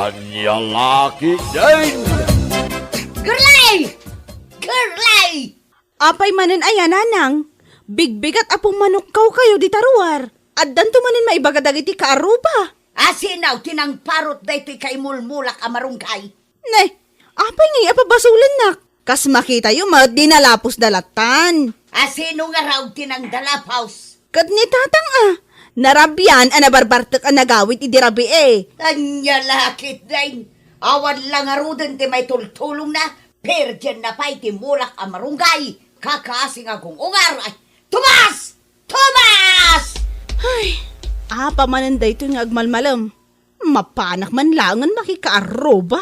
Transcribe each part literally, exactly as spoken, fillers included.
Ania la ketdin? Girlay! Girlay! Apay manen aya, nanang? Bigbigat a pummanukawkayo dita ruar. Addanto manen maibaga dagiti kaarruba. Asino ti nangparut daytoy kaimulmulak a marunggay? Ne, apay ngay a pabasolennak? Kas makitayo met, dinalaposda lattan. Asino ngarud ti nangdalapos? Ket ni tatang a, narabian a nabarbartek a nagawid idi rabii. Ania la ketdin? Awan la ngaruden ti maitultulongna, perdienna pay ti mulak a marunggay, kakasi nga gung-ungar. Ay, Tomas! Tomas! Ay, apa manen daytoy nga agmalmalem? Mapanak man laengen makikaarruba.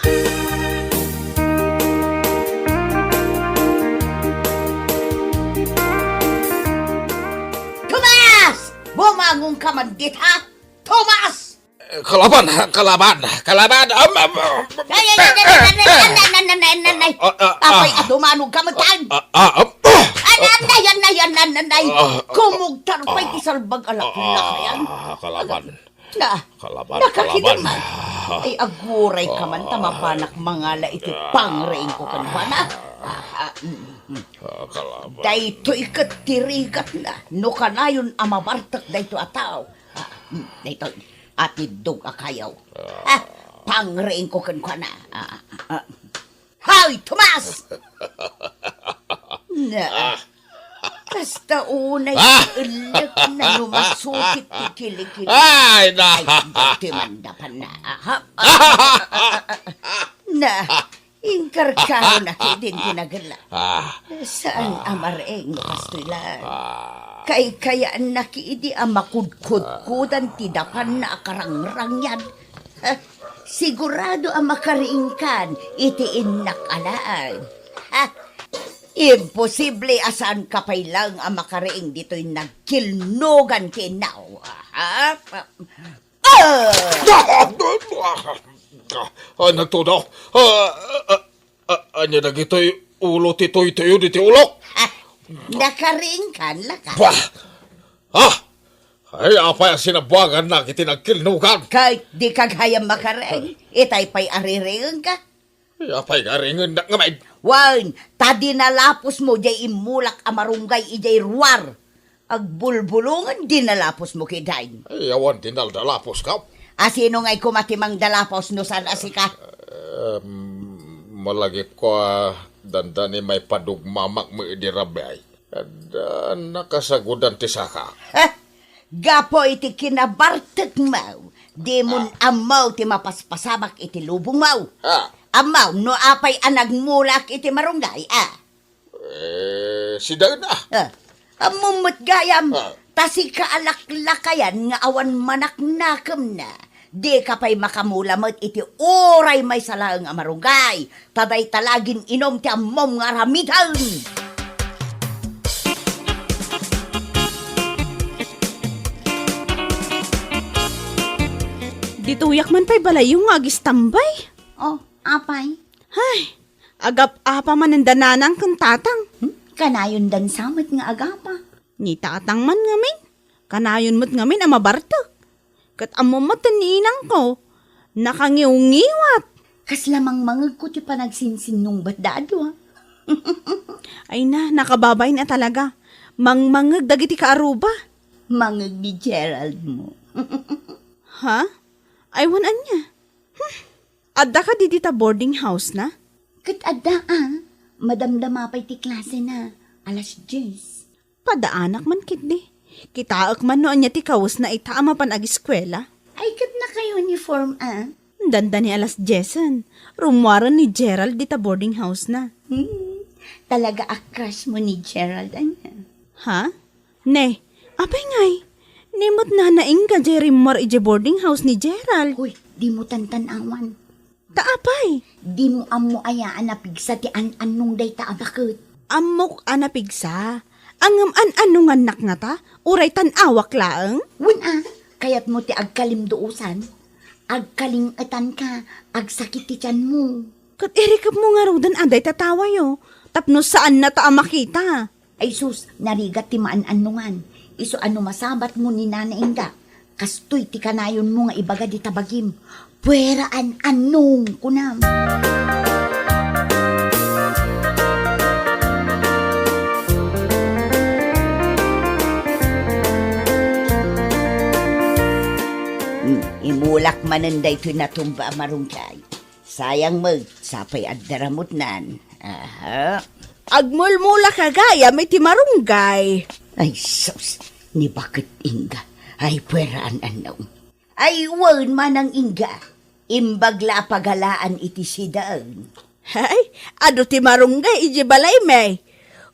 Tomas! Bumangonka man dita! Tomas! Kalaban, kalaban, kalaban! Am, am, am, Ay, ay, ay, ay, ay, ay, ay, ay, ay, ay, ay, ay, ay. Ah, ah, ah. Apay, adumanog ka man tan. Ah, ah, ah. Ay, ay, ay, ay, ay, ay, ay, ay. Ah, ah, ah. Kumugtar pay ti salbag a laklakayan. Ah, kalaban. Na, Kalaban, nakakita kalaban. Man. Ay, aguray ka man, ta mapanak mangala iti pangreingko kenkuana. Ah, ah, mm, mm. Ah, kalaban. Daytoy ket ti rigatna, no kanayon a mabartek daytoy a tao. Ah, mm, daytoy, atiddog a kayo. Ah, pangreingko kenkuana. Ah, ah, ah. Hay, Tomas! Na, kasta unay ti ellekna no masukit ti kilikili. Ay, na. Ay, dati man dapan na. Aha. Na, inkarkaronak idin ti nagella. Saan a mareng no kastoy laeng. Kaykayaannak idi a makudkudkudan ti dapanna a karangrangyan. Sigurado a makariingkan iti innak alaen. Ha? Imposible a saanka pay laeng a makariing ditoy nagkilnogan ti innaw. Ha? Ah! Ah, nagtudo. Ah, ah, ah, ania dagitoy ulo ti tuytuyo diti ulok? Ha? Nakariingkan, laka? Bah! Ah! Ay, apay a sinabuangannak iti nagkilnogan? Kay di kagayam makareng, itay pay a riringengka? Ay, apay nga ringennak ngamin? Wen, ta dinalapos mo jay immulak a marunggay idiay ruar. Agbulbulongen dinalapos mo, kidain. Ay, awan dinaldalapos ka? Asino ngay koma ti mangdalapos no saan a sika? Em, malagipko a dandani maipadugmamak mo idi rabiay. Adda nakasagudan ti saka. Ha? Gapu iti kinabartekmo, dimon ammo ti mapaspasabak iti lubongmo. Ah. Ammo no apay a nagmulak iti marunggay, a? Eh, sidaen, a. Ah, ammom met gayam, ta sika a laklakayan nga awan manaknakemna. Dika pay makamula met iti uray maysa laeng a marunggay, ta dayta la gin-inum ti ammom nga aramiden. Ditoyak man pay balayyo nga agistambay. Oh, apay? Hay, agap-apa manen da nanang ken tatang. Hmm? Kanayondan sa met nga agapa. Ni tatang man ngamin, kanayon met ngamin a mabartek. Ket ammo met ni inangko, nakangiwngiwat. Kasla mangmangegko ti panagsinsinnungbatda a dua. Ay na, nakababain a talaga. Mangmangeg dagiti kaaruba. Mangeg ni Gerald mo. Ha? Ay, wen ania? Hmm. Adda kadi dita boarding house na? Ket adda a, madamdama pay ti klase na, alas dies. Padaanak man ketdi. Kitaek man no ania ti kawesna ita a mapan agiskuela. Ay, ket naka-uniform a. Dandani alas diesen, rummuaren ni Gerald dita boarding house na. Hmm, talaga a crush mo ni Gerald, ania? Ha? Ne, apay ngay? Ni met nanaingga jay rimmuar idiay boarding house ni Gerald. Hoy, dimo tantan-awan. Ta apay? Dimo ammo aya a napigsa ti an-annong dayta a baket? Ammok a napigsa. Ngem an-annongannak ngata, uray tan-awak laeng? Wen a, kayatmo ti agkalimduosan? Agkaling-etanka, agsakit ti tianmo. Ket irikepmo ngaruden a dayta tawayo, tapno saannata a makita. Ay sus, narigat ti maan-annongan. Isu a no masabatmo ni nanaingga, Kastoy ti kanayonmo nga ibaga dita bagim. Puera an-annong, kunam. Hmm, imulak manen daytoy natumba a marunggay. Sayang met, sapay adda ramutnan. Aha. Agmulmulak gayam iti marunggay. Ay, sus, ni baket Inga. Ay, puera an-annong. Ay, wen, Manang Inga. Imbag la a pagalaan iti sidaen. Ay, adu ti marunggay iti balaymi.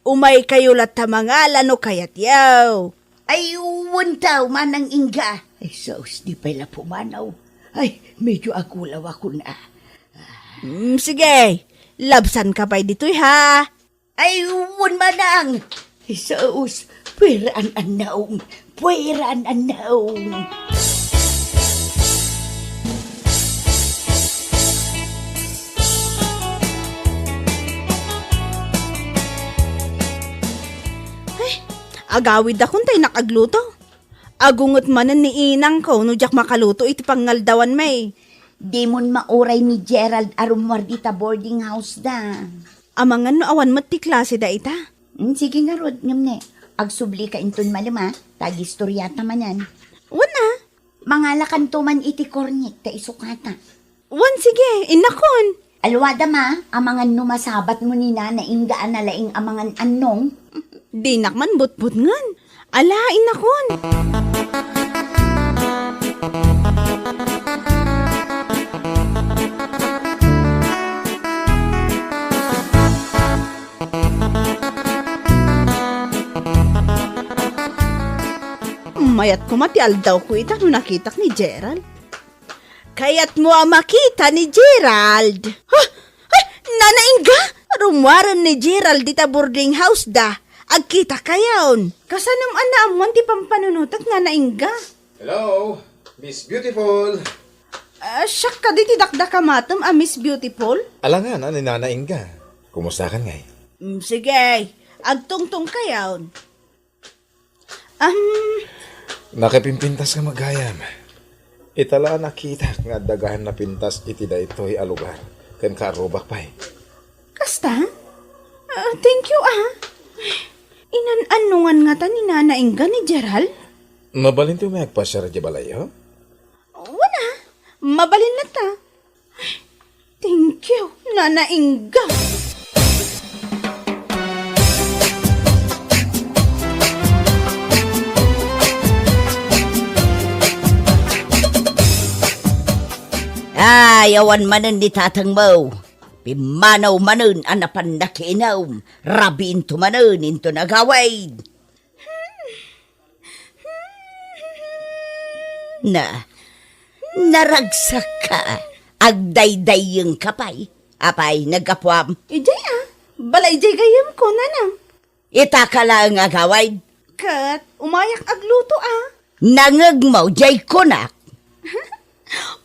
Umaykayo latta mangala no kayatyo. Ay, wen taw, Manang Inga. Ay, sus, di pay la pumanaw. Ay, medyo agulawakon a. Mm, sige, labsanka pay ditoy, ha? Ay, wen, Manang. Ay, sus, puera an-annong. Puera an-annong. Ay, agawidakon ta innak agluto. Agunget manen ni inangko no diak makaluto iti pangngaldawanmi. Dimon mauray ni Gerald a rummuar dita boarding house da. Amangan no awan met ti klase da ita? Hmm, sige ngarud, ngem ne, agsublika inton malem a, ta agistoriata manen. Wen a. Mangalakanto man iti kornik ta isukata. Wen, sige, innakon. Alwadam a, amangan no masabatmo ni Nana Inga a nalaing a mangan-annong. Dinak man butbutngen. Ala, innakon. Mayat koma ti aldawko ita no nakitak ni Gerald. Kayatmo a makita ni Gerald? Ha? Ay, Nana Inga! Rummuaren ni Gerald dita boarding house da. Agkitakayon. Kasanom a naammuan ti pampanunotek, Nana Inga? Hello, Miss Beautiful. Ah, siak kadi ti dakdakamatem a Miss Beautiful? Alangan a ni Nana Inga. Kumustakan ngay? Mm, sige, agtungtongkayon. Am, Nakipimpintaska met gayam. Ita la a nakitak nga adda gayan napintas iti daytoy a lugar ken kaarrubak pay. Kasta? Ah, thank you, ah. Inan-annongan ngata ni Nana Inga ni Gerald? Mabalinto met agpasiar idiay balayyo? Wen a, mabalin latta. Thank you, Nana Inga. Ay, awan manen ni tatangmo. Pimmanaw manen a napan nakiinum. Rabiinto manen inton agawid. Na, naragsakka, agdaydayyengka pay. Apay, naggapuam? Idiay a, bala idiay gayyemko, Nanang. Ita ka laeng agawid? Ket umayak agluto a. Nangngegmo, diay kunak.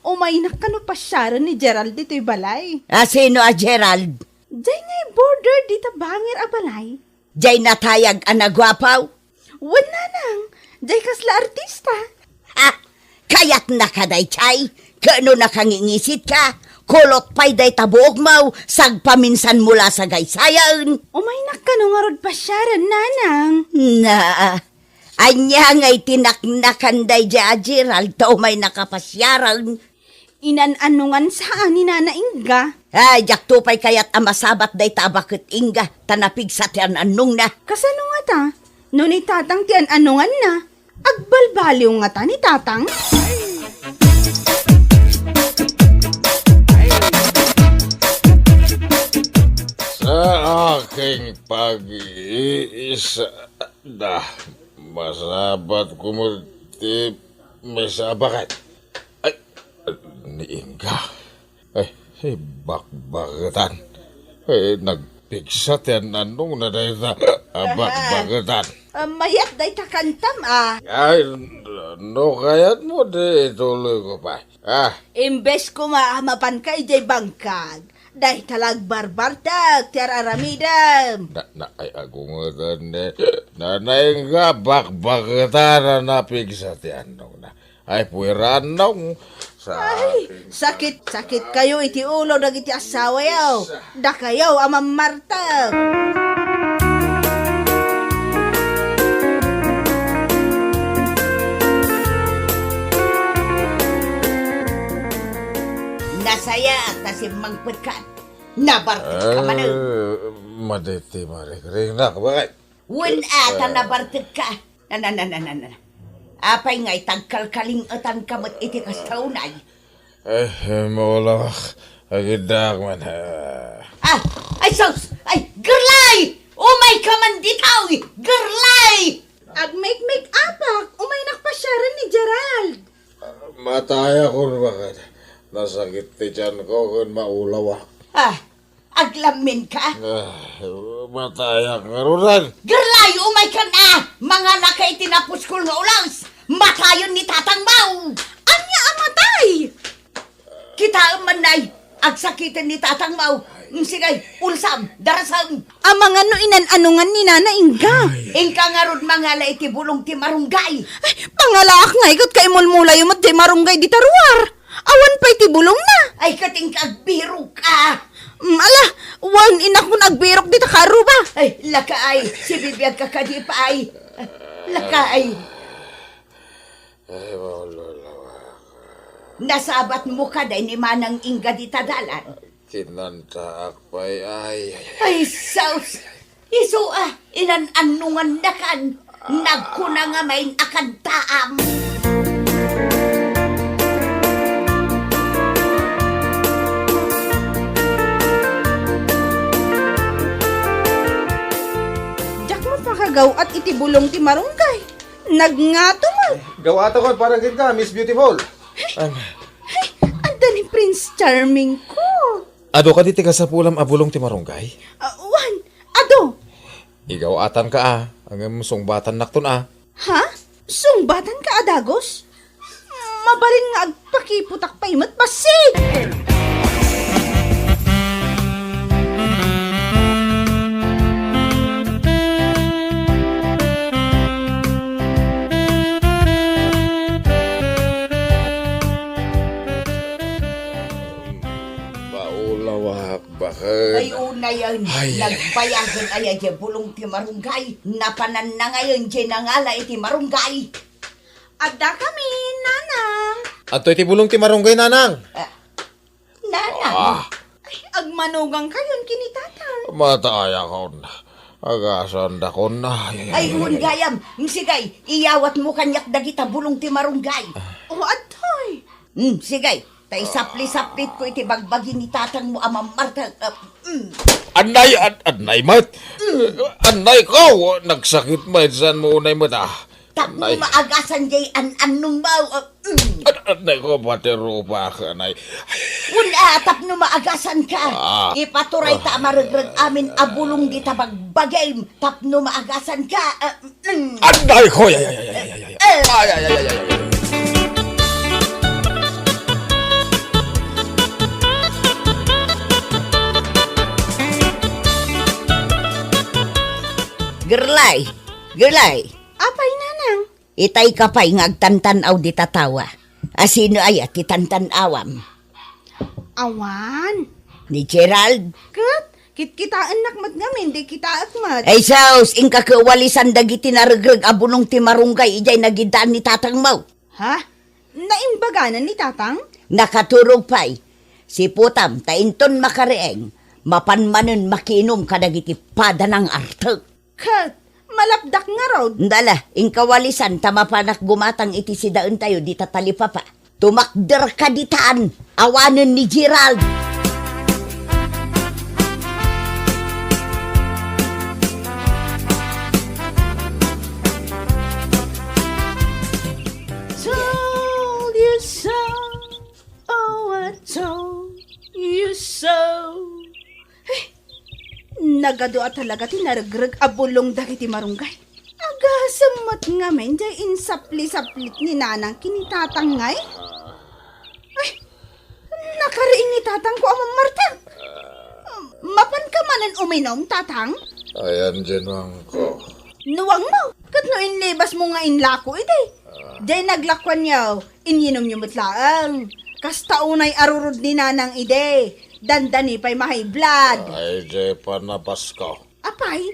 Umaynak kano pasiaren ni Gerald ditoy balay. A sino a Gerald? Diay ngay border dita bangir a balay. Diay natayag a naguapo? Wen, Nanang, diay kasla artista. Ha? Kayatnaka daydiay? Ket no nakangingisitka, kulot pay dayta buokmo, sagpaminsanmo la sagaysayen. Umaynak kano ngarud pasiaren, Nanang. Na, ania ngay ti naknakan daydiay a Gerald ta umaynaka pasiaren? Inan-annongan sa a ni Nana Inga. Ay, diakto pay kayat a masabat dayta a baket Inga, ta napigsa ti an-annongna. Kasano ngata? No ni Tatang ti an-annonganna, agbalbaliw ngata ni Tatang? Sa aking pag-iisada, masabat ko mo ti may sa baket. Ay, ni Inga. Ay, ay, bakbaketan. Ay, nagpigsa ti an-annongna dayta a bakbaketan. Ah, mayat dayta kantam, ah. Ay, no kayatmo, di ituloy ko pay. Ah. Imbes koma a mapanka idiay bangkag, dayta la agbarbartek ti ar-aramidem. Na, na, ay, agungetan ni Nana Inga, bakbaketan a napigsa ti annongna. Ay, puwera, Nong. Sa Ay, akin sakit, sakit kayo iti ulo dagiti asawayo. Dakayo a mammarteg. Nasayaat ta simmangpetkan. Nabartek ka manen. Eh, maditi marikring na, bakit? Wen a ta nabartek ka. Na, na, na, na, na, na. Apay nga itagkalkaling-etan ka met iti kasta unay? Eh, maulawak. Agiddaak man, ah. Ah, ay, sus! Ay, Gerlay! Umay ka man ditoy! Gerlay! Agmekmek-apak, umaynak pasiaren ni Gerald. Matayakon, bakit? Nasakit ti tiyanko ken maulawak. Ah, aglammin ka? Ah, matayak ngaruden. Gerlay, umay kan a! Mangala ka iti napuskol nga ulos! Matayen ni tatangmo! Ania a matay? Kitaem man, nay, agsakiten ni tatangmo. Mm, sige, ulsam, darasem. Amangan no inan-anongan ni Nana Inga. Ay. Inka ngarud mangala iti bulong ti marunggay. Ay, pangalaak ngay ket kaimulmulayo met ti marunggay dita ruar. Awan pay ti bulongna. Ay, ket inka agbirok a. Mm, ala, wen, inakon agbirok dita karuba. Ay, laka ay, sibibiag ka kadi pay. Laka ay. Ay, maululawak. Nasabatmo kadi ni Manang Inga dita dalan? Kinantaak pay, ay, ay, ay. Ay, sus! Isu a, inan-annongannakan. Nagkuna ngamin a kantaam. Diak mapakagaw-at iti bulong ti marunggay. Nagngato man. Gaw-atakon para kenka, Miss Beautiful. Ay, adda ni Prince Charming ko. Adu kadi ti kasapulam a bulong ti marunggay? Ah, wen, adu. Igaw-atanka a, ngem sungbatannakton a. Ha? Sungbatanka a dagus? Mabalin nga agpakiputak pay met, bassit! Maulawak, baket. Ay, unayen. Ay, ay, ay. Nagbayagen aya diay bulong ti marunggay. Napananna ngayen diay nangala iti marunggay. Adda kami, Nanang. Adtoy ti bulong ti marunggay, Nanang. Ah, Nanang. Ah. Ay, agmanugang kayon ken ni Tatang. Matayakon. Agasandakon. Ay, ay, ay, ay, ay, ay, ay, gayam. Sige, iyawatmo kaniak dagita bulong ti marunggay. O, adtoy. Hmm, sige. Ta isapli-saplitko iti bagbagi ni tatangmo a mammarteg. Ah, mm. Annay, an-, annay met. Mm. Annay ko, nagsakit met, saan mo unay met, ah? Tapno maagasan diay an-annongmo, ah, mm. An-, annay ko, pati rupak, annay. Wen a, tapno maagasanka. Ah. Ipaturay ta a maregreg amin a bulong dita bagbagim. Tapno maagasanka, ah, mm. Anday ko! Ay, ay, ay, ay, ay, ay, ay. Eh. Ay, ay, ay, ay, ay, ay. Gerlay, Gerlay. Apay, Nanang? Itay ka pay nga agtantan-aw dita tawa. A sino aya ti tantan-awam? Awan. Ni Gerald? Ket, kitkitaennak met ngamin, di kitaek met. Ay, sus, inka kawalisan dagiti naregreg a bulong ti marunggay idiay nagiddaan ni tatangmo. Ha? Naimbaganan ni tatang? Nakaturog pay. Siputam, ta inton makariing, mapan manen makiinum kadagiti padanang artek. Ket, malapdak ngarud. Ndala, inka walisan ta mapanak gumatang iti sidaentayo dita talipapa. Tumakderka ditan, awanen ni Gerald. Told you so, oh, I told you so. Eh, nagadu a talaga ti naregreg a bulong dagiti marunggay. Agasem met ngamin diay insapli-saplit ni Nanang ken ni Tatang ngay? Ay, nakariing ni Tatangko a mammarteg. Mapanka manen uminum, Tatang? Ayan diay nuangko. Nuangmo? Ket no inlibasmo nga inlako idi? Ah, Diay naglakuanyo, inyinomyo met laeng. Kasta unay arurod ni Nanang idi, dandani pay ma-high blood. Ay, diay panabasko. Apay,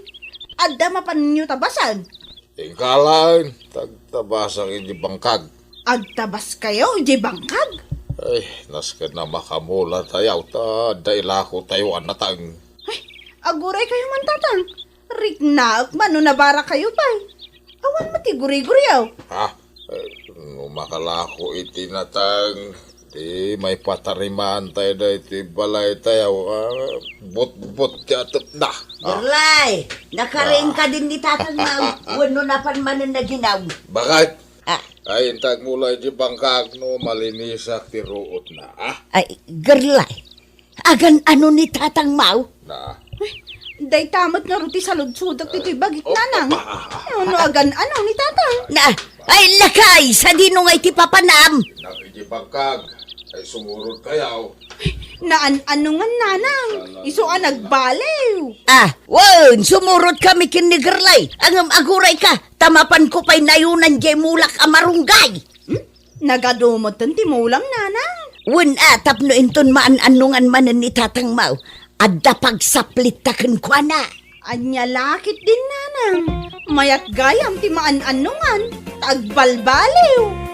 adda mapanyo tabasan? Ingka laeng, tagtabasak iti bangkag. Agtabaskayo iti bangkag? Ay, nasken a makamulatayo, ta adda ilakotayo a nateng. Ay, aguraykayo man, Tatang. Riknaek man no nabarakayo pay. Awan met ti guriguriyo. Ha? Eh, no makalako iti nateng, di maipatariman tayo daytoy balaytayo, ah, butbut ti atepna. Ah. Gerlay, nakariing ka din ni Tatang Mau, wenno napan manen naginaw? Bakit? Ah. Ay, intag mo lang di bangkag no malinisak ti ruotna, ah? Ay, Gerlay, agan-ano ni Tatang Mau? Na. Ay, dayta met ngarud ti saludsodek ditoy bagik, Nanang. Ay, ano agan-ano ni Tatang? Na, ay, lakay, sadino nga iti papanam? Nakikipagkag, ay sumurot kayaw. Naan-ano nga, Nanang? Isu a nagbaliw. Ah, wen, sumurot kami ken ni Gerlay. Ngem agurayka, ta mapanko pay nayunan diay mulak a marunggay. Hmm? Nagadu metten ti mulam, Nanang? Wen a, tapno inton maan-annongan manen ni Tatang Mau, adda pagsaplitta kenkuana. Ania la ketdin, Nanang? Mayat gayam ti maan-annongan, ta agbalbaliw.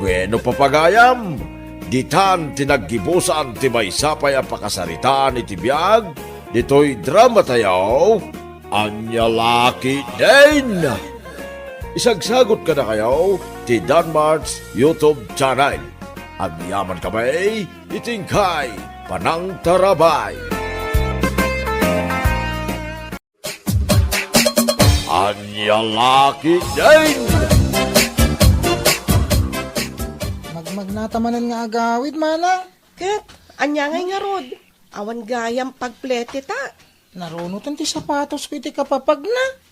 Bueno, papagayam, ditan ti naggibusan ti maysa pay a pakasaritaan iti biag ditoy dramatayo, Ania la ketdin. Isagsagut kadakayo ti Danmart's YouTube channel. Agyaman kami iti inkay panangtarabay. Ania la ketdin. Magmagnata manen nga agawid, Manang. Ket, ania ngay ngarud? Awan gayam pagpleteta. Narunoten ti sapatosko iti kapapagna.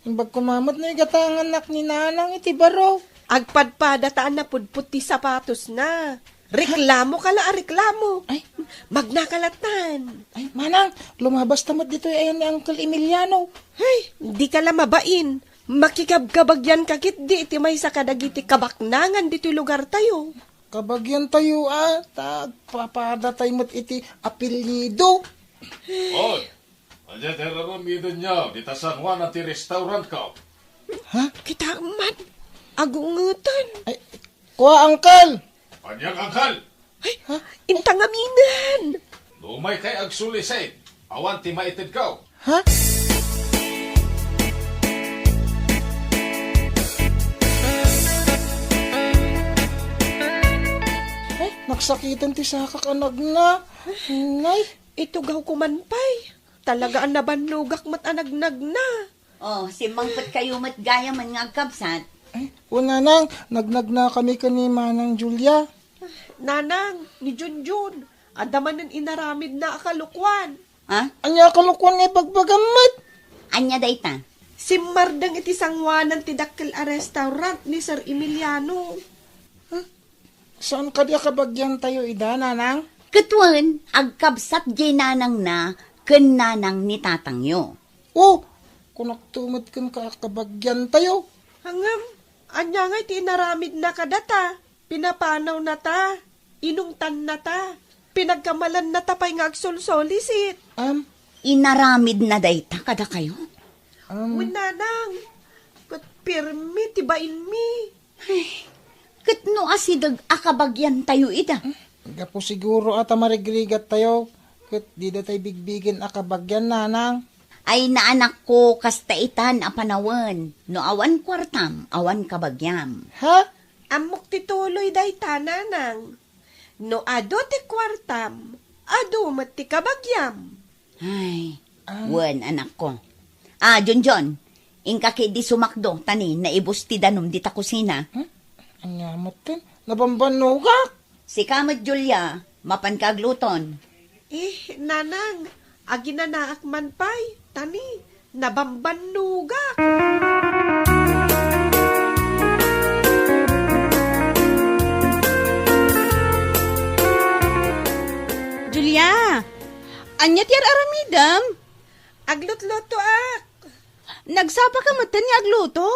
Imbag koma met no igatangannak ni Nanang iti baro. Agpadpadata a napudpod ti sapatosna. Reklamo ka la a reklamo. Ay. Magnaka lattan. Ay, Manang, lumabasta met ditoy ayan ni Uncle Emiliano. Ay, dika la mabain. Makikabkabagyan ka ketdi iti maysa kadagiti kabaknangan ditoy lugartayo. Kabagyan tayo, a, ta agpapadatay met iti apelyido. Oy, ania ti ar-aramidenyo dita sangoanan ti restaurantko? Ha? Kita man, agungeten. Ay, kua, Uncle! Ania, Uncle? Ay, ha? Inta ngamin. Numaykay agsulisit, awan ti maitedko. Ha? Ay, nagsakiten ti sakak a nagna. Nay. Itugawko man pay. Talaga a nabannogak met a nagnagna. Oh, simmangpetkayo met gayamen nga agkabsat. Ay, o, Nanang, nagnagna kami ken ni Manang Julia. Nanang, ni Junjun, adda manen inaramidna a kalokuan. Ha? Ania a kalokuan nga ibagbagam met? Ania dayta? Simmardeng iti sangoanan ti dakkel a restaurant ni Sir Emiliano. Saan kadi a kabagiantayo ida, Nanang? Ket wen, agkabsat diay nanangna ken nanang ni tatangyo. Oh, kunakto met kenka a kabagiantayo. Ngem, ania ngay ti inaramidna kadata? Pinapanawnata, inungtannata, pinagkamalannata pay nga agsolsolisit. Am? Inaramidna dayta kadakayo? Am? Wen, Nanang, ket pirmi ti bainmi. Ay, ket no asideg a kabagiantayo ida? Gapu siguro a ta marigrigattayo, ket dida tay bigbigen a kabagian, Nanang. Ay, naanakko, kasta itan a panawen, no awan kuartam, awan kabagiam. Ha? Ammok ti tuloy dayta, Nanang. No adu ti kuartam, adu met ti kabagiam. Ay, Ah. wen, anakko. Ah, Junjun, inka ketdi sumakdo, ta ni, naibus ti danum dita kusina. Hmm? Ania metten? Nabambannogak? Sika met, Julia, mapanka agluton. Eh, Nanang, aginanaak man pay, ta ni, nabambannogak. Julia! Ania ti ar-aramidem? Aglutlutoak. Nagsapa ka metten nga agluto.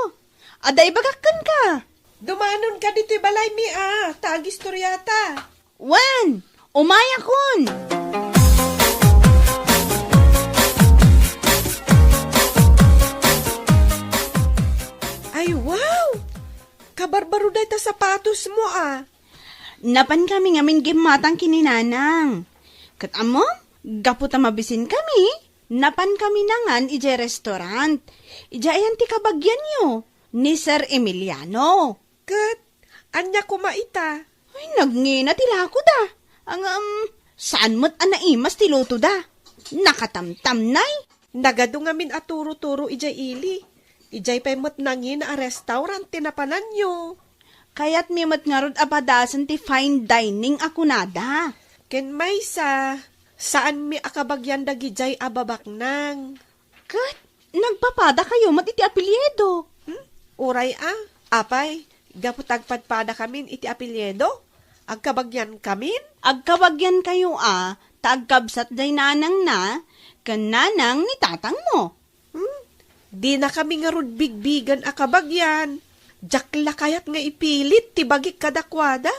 Adda ibagak kenka. Dumanon ka ditoy balaymi a, ta agistoriata. Wen, umayakon. Ay, wow! Kabarbaro dayta sapatosmo a. Napankami ngamin gimmatang ken ni Nanang. Ket ammom, gapu ta mabisinkami, napankami nangan idiay restaurant. Idiay ayan ti kabagianyo, ni Sir Emiliano. Ket ania koma ita? Ay, nagngina ti lakoda. Ngem, saan met a naimas ti lutoda. Nakatamtamnay. Nagadu ngamin a turo-turo idiay ili. Idiay pay met nangina a restaurant ti napananyo. Kayatmi met ngarud a padasen ti fine dining a kunada. Ken maysa, saanmi a kabagian dagidiay a babaknang. Ket nagpapadakayo met iti apelyido. Hmm? Uray a, apay, gapu ta agpadpadakamin iti apelyido, agkabagiankamin? Agkabagiankayo a, ta agkabsat day nanangna ken nanang ni tatangmo. Hmm? Dinakami ngarud bigbigen a kabagian. Diak la kayat nga ipilit ti bagik kadakuada.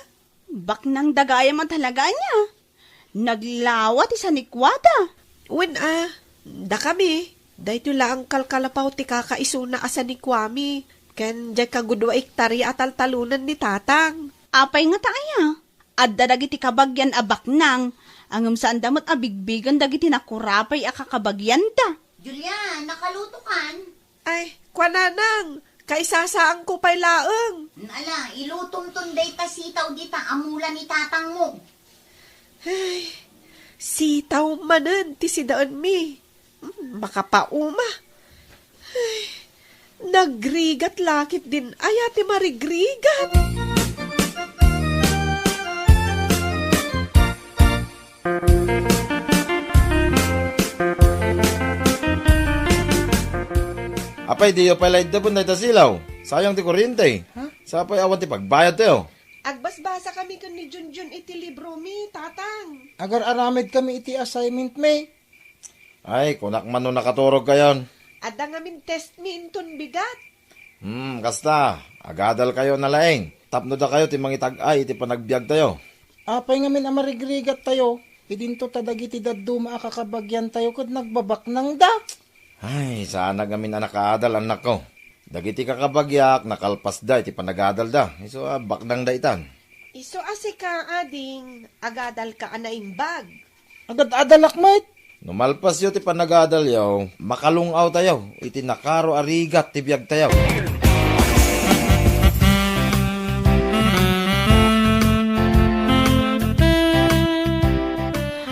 Baknangda gayam a talaga ania? Naglawa ti sanikuada. Wen a, dakami, daytoy laeng kalkalapaw ti kakaisuna a sanikuami, ken diay kagudua ektaria a taltalonen ni tatang. Apay ngata aya? Adda dagiti kabagian a baknang, ngem saanda met a bigbigen dagiti nakurapay a kakabagianda. Julia, nakalutokan? Ay, kua nanang, kaisasaanko pay laeng. Ala, ilutomton dayta sitaw dita a mula ni tatangmo. Ay, sitaw manen ti sidaenmi. Hmm, makapauma. Ay, nagrigat la ketdin aya ti marigrigat. Apay, diyo pay la iddapen dayta silaw? Sayang ti kuryente. Ha? Sapay awan ti pagbayadtayo. Agbasbasakami ken ni Junjun iti libromi, Tatang. Agar-aramidkami iti assignmentmi. Ay, kunak man no nakaturogkayon. Adda ngamin testmi inton bigat. Hmm, kasta, agadalkayo a nalaing. Tapno dakayo ti mangitag-ay iti panagbiagtayo. Apay ngamin a marigrigattayo, idinto ta dagiti dadduma a kakabagiantayo ket nagbabaknangda. Ay, saanak ngamin a nakaadal, annakko. Dagiti kakabagiak, nakalpasda iti panagadalda. Isu a baknangda itan. Isu a sika, ading, agadalka a naimbag. Agad-adalak met. No malpasyo ti panagadalyo, makalung-awtayo iti nakaro a rigat ti biagtayo.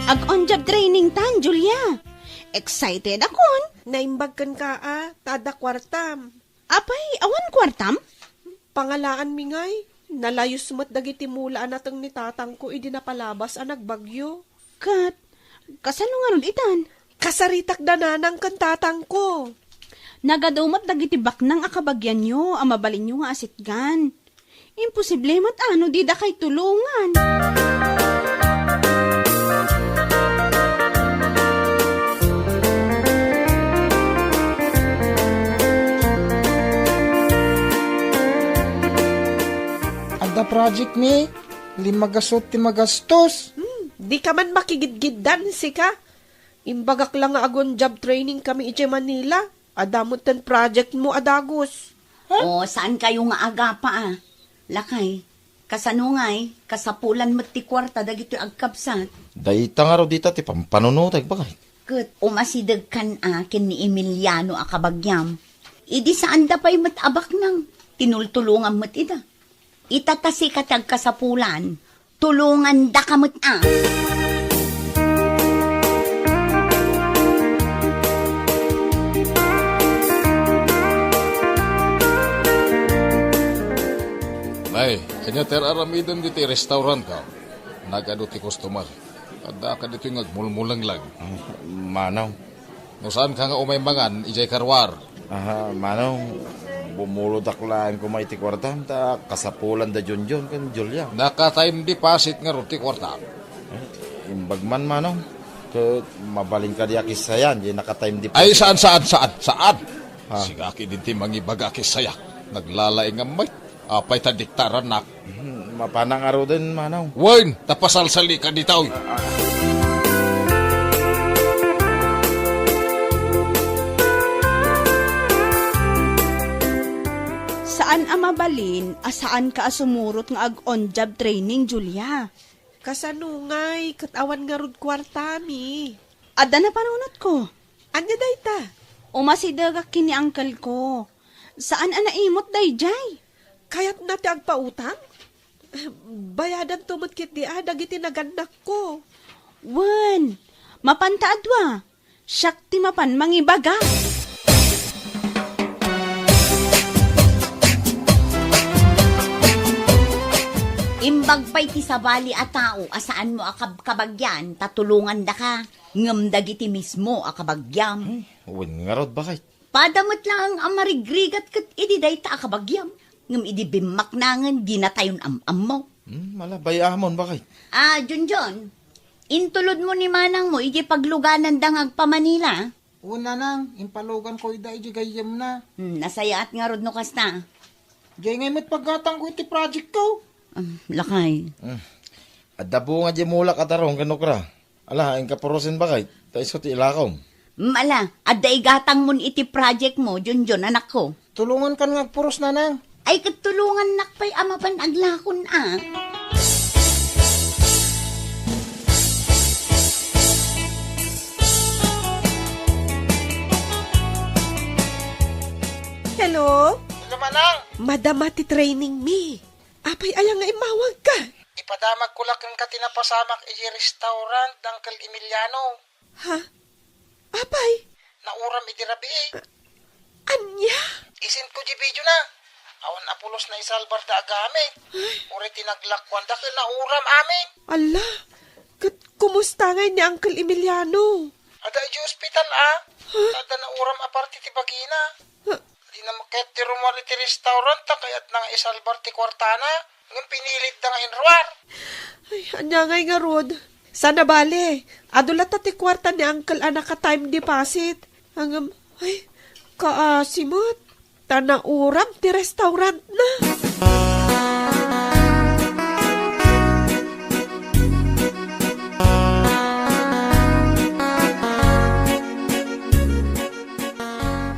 Ag-on-job training tan, Julia. Excited akon. Naimbag kenka a, ta adda kuartam. Apay, awan kuartam? Pangalaanmi ngay, nalayus met dagiti mula a nateng ni tatangko idi napalabas a nagbagyo. Ket, kasano ngarud itan? Kasaritak da nanang ken tatangko. Nagadu met dagiti baknang a kabagianyo a mabalinyo nga asitgan. Imposible met a no didakay tulongan. Adda project mi, limmagasut ti magastos. Hmm, di ka man makigidgiddan, sika. Imbagak la nga agon job training kami idiay Manila. Adda metten project mo a dagus. Ha? O, saan kayo nga agapa, a? Lakay, kasano ngay, kasapulan met ti kuarta dagitoy agkabsat? Dayta ngarud dita ti pampanunotek, baket. Ket umasidegkan a ken ni Emiliano a kabagiam. Idi saanda pay met a baknang, tinultulongan met ida. Ita ta sika ti agkasapulan, tulongandaka met a. Nay, ania ti ar-aramiden ditoy restaurant ko? Nagadu ti customer. Adda ka ditoy nga agmulmulenglang. Ah, Manong. No saan ka nga umay mangan, idiay karuar. Ah, Manong, bumulodak laeng koma iti kuartam, ta kasapulan da Junjun ken Julia. Naka-time deposit ngarud ti kuarta. Eh, imbag man, Manong. Eh, mabalin kadi a kissayan, di naka-time di Ay, saan, saan, saan, saan? Ah. Sigak idi ti mangibaga a kissayak. Naglalaingam met. Apay ta diktarannak? Hmm, mapana ngaruden, manong. Wen, ta pasalsalika ditoy. Saan a mabalin a saanka a sumurot nga ag-on-job training, Julia. Kasano ngay ket awan ngarud kuartami? Adda napanunotko. Ania dayta? Umasidegak ken ni uncle ko. Saan a naimut daydiay. Kayatna ti agpautang? Bayadanto met ketdi a dagiti nagannakko. Wen, mapanta a dua. Siak ti mapan mangibaga. Imbag pay ti sabali a tao a saanmo a kabkabagian ta tulongandaka, ngem dagiti mismo a kabagiam. Ay, wen ngarud, baket. Pada met laeng a marigrigat ket idi dayta a kabagiam, ngem idi bimmaknangen, dinatayon am-ammo. Hmm, ala, bay-amon, baket. Ah, Junjun, intulodmo ni manangmo idiay paglugananda nga agpa-Manila? Wen, nanang, impaluganko ida idiay gayyemna. Hmm, nasayaat ngarud no kasta. Diay ngay met paggatangko iti projectko. Ah, lakay. Hmm. Adda bunga diay mulak a tarong ken okra. Ala, inka purosen, baket, ta isu ti ilakom. Mm, ala, adda igatangmon iti projectmo, Junjun, anakko. Tulongankan nga agpuros, nanang. Ay, ket tulongannak pay a mapan aglakon a. Hello? Hello, manang. Madama ti training mi. Apay aya nga immawagka? Ipadamagko la kenka ti napasamak idiay restaurant da Uncle Emiliano. Ha? Apay? Nauram idi rabii. Ania? Isendko diay video na. Awan a pulos naisalbar da a gamit. Ay. Uray ti naglakuan da ket nauram amin. Ala, ket kumusta ngay ni Uncle Emiliano? Adda idiay ospital a. Ha? Adda nauram a parte ti bagina. Ha? Dina maket ti rummuar iti restaurant ta kayatna nga isalbar ti kuartana. Ngem pinilitda nga inruar. Ay, ania ngay ngarud? Saan a bale, adu latta ti kuarta ni Uncle a naka-time deposit. Ngem, ay, kaasi met. Ta nauram ti restaurantna.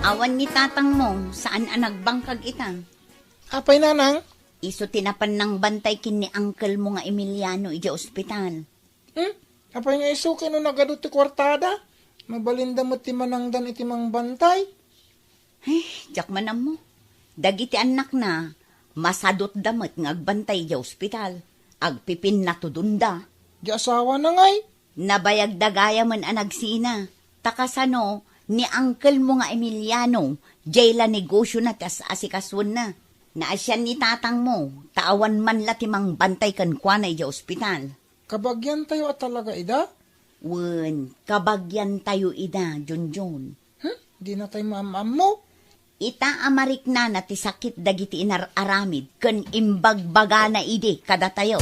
Awan ni tatangmo, saan a nagbangkag ita. Apay, nanang? Isu ti napan nangbantay ken ni uncle mo nga Emiliano idiay ospital. Hmm? Apay nga isu ken no nagadu ti kuartada? Mabalinda met ti manangdan iti mangbantay. Ay, diak man ammo. Dagiti annakna, masadutda met nga agbantay idiay ospital. Agpipinnatudonda. Di asawana ngay? Nabayagda gayamen a nagsina. Ta kasano ni uncle mo nga Emiliano, diay la negosiona ti as-asikasuenna. Naasian ni tatangmo, ta awan man la ti mangbantay kenkuana idiay ospital. Kabagiantayo a talaga ida? Wen, kabagiantayo ida, Junjun. Hmm? Dinatay maam-ammo? Ita a mariknana ti sakit dagiti inar-aramid ken imbagbagana idi kadatayo.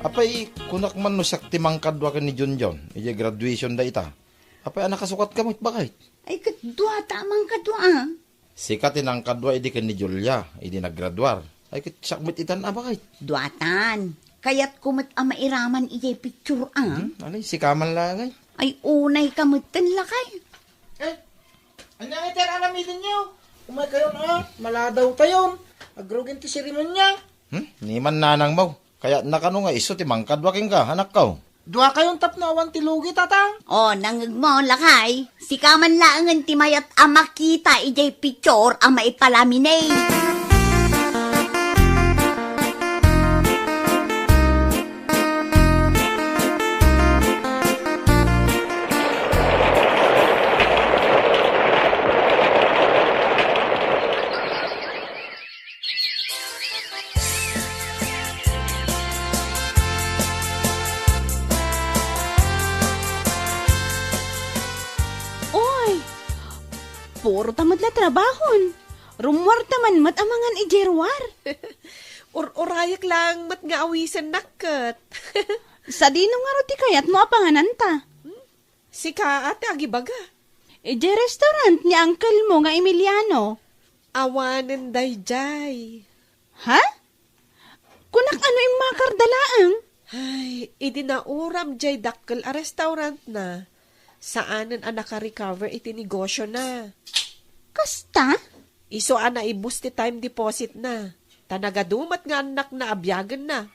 Apay, kunak man no siak ti mangkadua ken ni Junjun idiay graduation da ita. Apay a nakasukatka met, baket? Ay, ket duata a mangkadua, a. Sika ti nangkadua idi ken ni Julia, idi naggraduar. Ay, ket siak met itan a, baket? Duatan. Kayatko met a mairaman idiay picture, a. Hmm, alay, sika man laeng, ay. Ay, unayka metten, lakay. Eh, ania nga iti ar-aramidenyo? Umaykayon, a. Maladawtayon. Agrugin ti seremonia. Hmm, ni man nanangmo. Kayatna kano nga isu ti mangkadua kenka, anakko? Duakayon tapno awan ti lugi, tatang. O, nangngegmo, lakay. Sika man laengen ti mayat a makita idiay picture a maipalaminate. Oy, puro ta met la trabahon. Rummuarta man met amangan idiay ruar. Ur-urayek laeng met nga awisennak ket. Sadino ngarud ti kayatmo a pangananta? Sika a ti agibaga. Idiay restaurant ni uncle mo nga Emiliano. Awanen daydiay. Ha? Kunak, ano immakar da laeng? Ay, idi nauram diay dakkel a restaurantna, saanen a naka-recover iti negosiona. Kasta? Isu a naibus ti time depositna, ta nagadu met nga annakna a biagenna,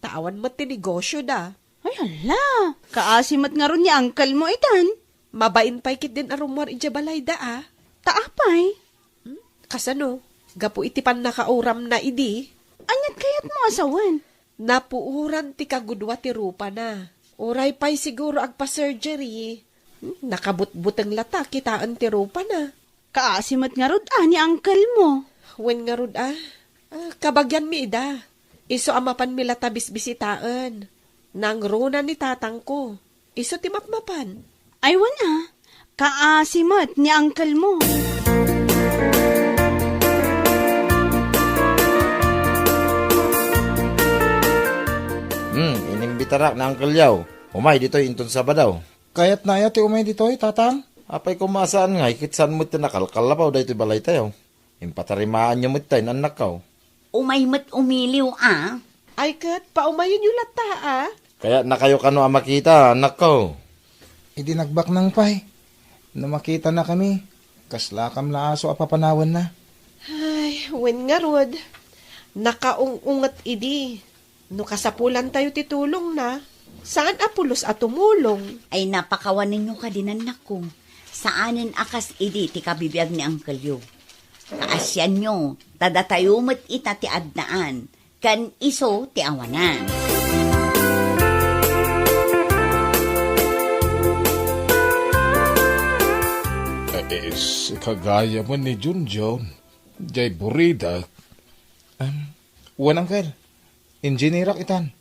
ta awan met ti negosioda. Ay, hala! Kaasi met ngarud ni uncle mo itan. Mabain pay ketdin a rummuar idiay balayda a. Ta apay? Hmm? Kasano? Gapu iti pannakauramna idi? Ania't kayatmo a sawen? Napuoran ti kagudua ti rupana. Uray pay siguro agpa-surgery. Hmm, nakabutbuteng latta kitaen ti rupana. Kaasi met ngarud a ni uncle mo. Wen ngarud a, ah, kabagianmi ida. Isu a mapanmi latta bisbisitaen. Nangruna ni tatangko. Isu ti mapmapan. Ay, wen a, kaasi met ni uncle mo. Hmm, inimbitarak ni Uncle Yaw. Umay ditoy inton Sabado. Kayatna aya ti umay ditoy, Tatang? Apay koma a saan ngay, ket saan met ti nakalkallapaw daytoy balaytayo? Impatarimaanyo met tay ni annakko. Umay met umiliw a. Ay ket, paumayenyo latta a. Kayatnakayo kano a makita, annakko? Idi nagbaknang pay, no makitanakami, kaslakam la aso a papanawanna. Ay, wen ngarud, nakaung-unget idi. No kasapulantayo ti tulongna, saan a pulos a tumulong. Ay, napakawanenyo kadi, annakko. Saanen a kas idi ti kabibiag ni Uncle Yo. Kaasianyo, ta datayo met ita ti addaan, ken isu ti awanan. Eh, eh, si kagayamen ni Junjun, jay buridek. Em, wen, Uncle. Engineerak itan.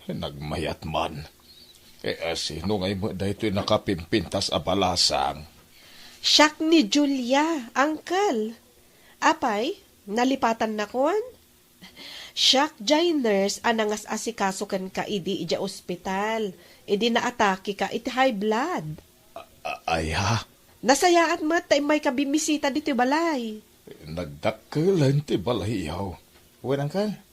Nagmayat man. Eh, sino ngay met daytoy nakapimpintas a balasang? Siak ni Julia, uncle. Apay, nalipatannakon? Siak jay nurse a nangas-asikaso kenka idi idiay ospital, idi naatakeka iti high blood. A-, aya? Nasayaat met ta immayka bimmisita ditoy balay. Nagdakkelen ti balayyo. Wen, uncle.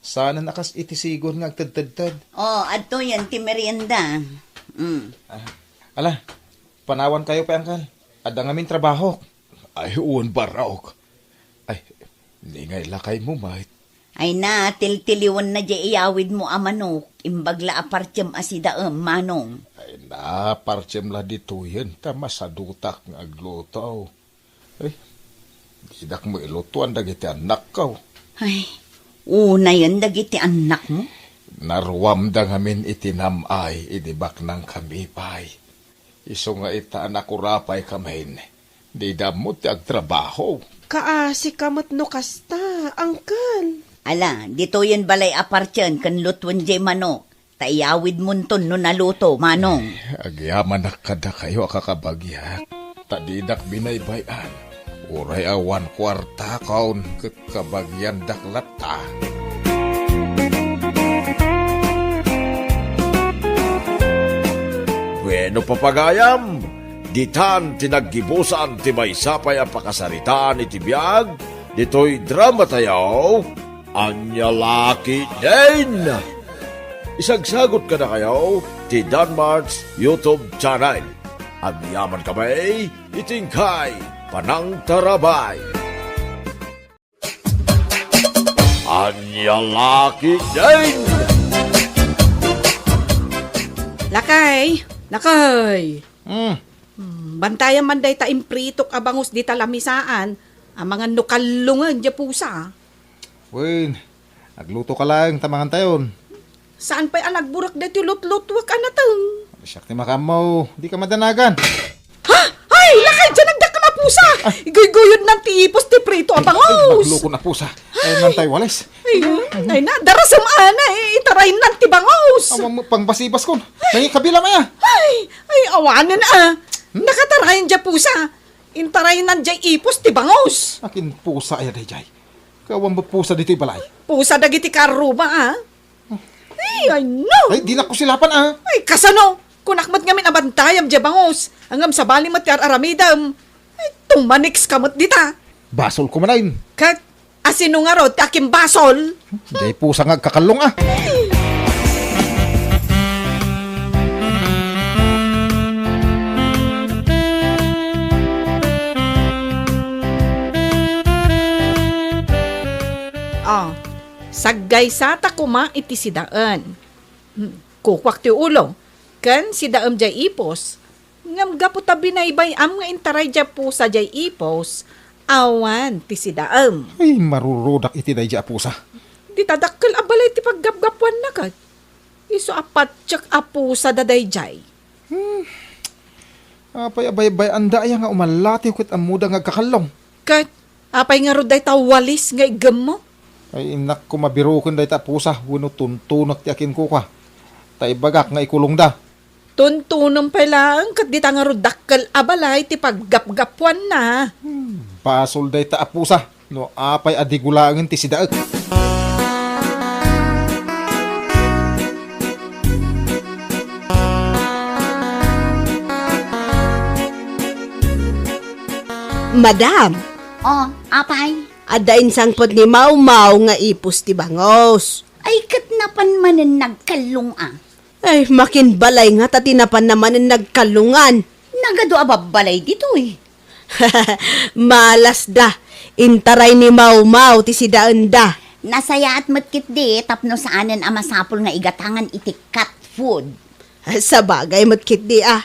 Saanen a kas iti sigon nga agtedtedted. Oh, adtoyen ti merienda. Mm. Ah, ala, panawankayo pay, uncle. Adda ngamin trabahok. Ay, wen, barok. Ay, ningay lakaymo met. Ay na, tiltiliwenna jay iyawidmo a manok. Imbag la a partiem a sidaem, manong. Ay na, partiem la ditoyen ta masadutak nga agluto. Ay, didak mo ilutuan dagiti annakko. Ay, unayen dagiti annakmo? Naruamda ngamin iti nam-ay idi baknangkami pay. Isu nga ita a nakurapaykamin, dida ammo ti agtrabaho. Kaasika met no kasta, uncle. Ala, ditoyen balay a partien ken lutuen jay manok. Ta iyawidmonton no naluto, manong. Agyamanak kadakayo a kakabagiak, ta didak binaybay-an. Uray awan kuartakon ket kabagiandak latta. Bueno, papagayam, ditan ti naggibusan ti maysa pay a pakasaritaan iti biag ditoy dramatayo. Ania la ketdin? Isagsagut kadakayo ti Danmart's YouTube channel. Agyamankami iti inkay panangtarabay. Ania la ketdin? Lakay, lakay. Hmm. Hmm, bantayan man dayta impritok a bangus dita lamisaan, amangan no kallungen diay pusa. Wen, aglutoka laeng ta mangantayon. Saan pay a nagburek daytoy lutlutuek a nateng? Siak ti makaammo, dika madanagan. Ha? Ay, lakay diay nagdakkel a pusa! Ay. Iguygoyodnan ti ipos ti prito a bangus! Ay, maglukon a pusa. Ay, nantay walis. Ay, ay na, darasem a na, eh, itaraynan ti bangus! Awan mo, pangbasibaskon. Ay. Nangikabilam aya. Ay, ay, awanen a. Hmm? Nakatarayan diay pusa. Intaraynan jay ipos ti bangus. Akin pusa aya dayjay? Awan met pusa ditoy balay. Pusa dagiti karruma, a? Ay, ay, no! Ay, dinak ko silapan, a? Ay, kasano? Kunak met ngamin a bantayam jay bangus. Ngem sabali met ti ar-aramidem. Ay, tumaneks ka met dita. Basol ko manen. Ket, asino ngarud ti akimbasol? Jay pusa nga agkakallong, a. Ah, saggaysata koma iti sidaen. Hmm, kukuak ti ulo. Ken sidaem jay ipos. Ngem gapu ta binaybay-am nga intaray jay pusa jay ipos, awan ti sidaem. Ay, marurudak iti dayjay a pusa. Dita dakkel a balay ti paggapgapuanna ket. Isu a patiek a pusa da dayjay. Hmm. Apay a baybay-anda aya nga umallatiw ket ammoda nga agkakallong? Ket apay ngarud dayta walis nga iggemmo? Ay, innak ko mabiroken dayta a pusa wenno tuntunek ti akinkukua. Ta ibagak nga ikulongda. Tuntunem pay laeng ket dita ngarud dakkel a balay ti paggapgapuanna. Hmm, basol dayta a pusa no apay a digo laengen ti sidaek. Madam! O, apay? Adda insangpet ni Mawmaw nga ipos ti bangus. Ay, ket napan manen nagkallong a. Ay, makin balay ngata ti napanna manen nagkallongan. Nagadu a babbalay ditoy. Malasda. Intaray ni Mawmaw ti sidaenda. Nasayaat met ketdi tapno saanen a masapul nga igatangan iti cat food. Sabagay met ketdi a.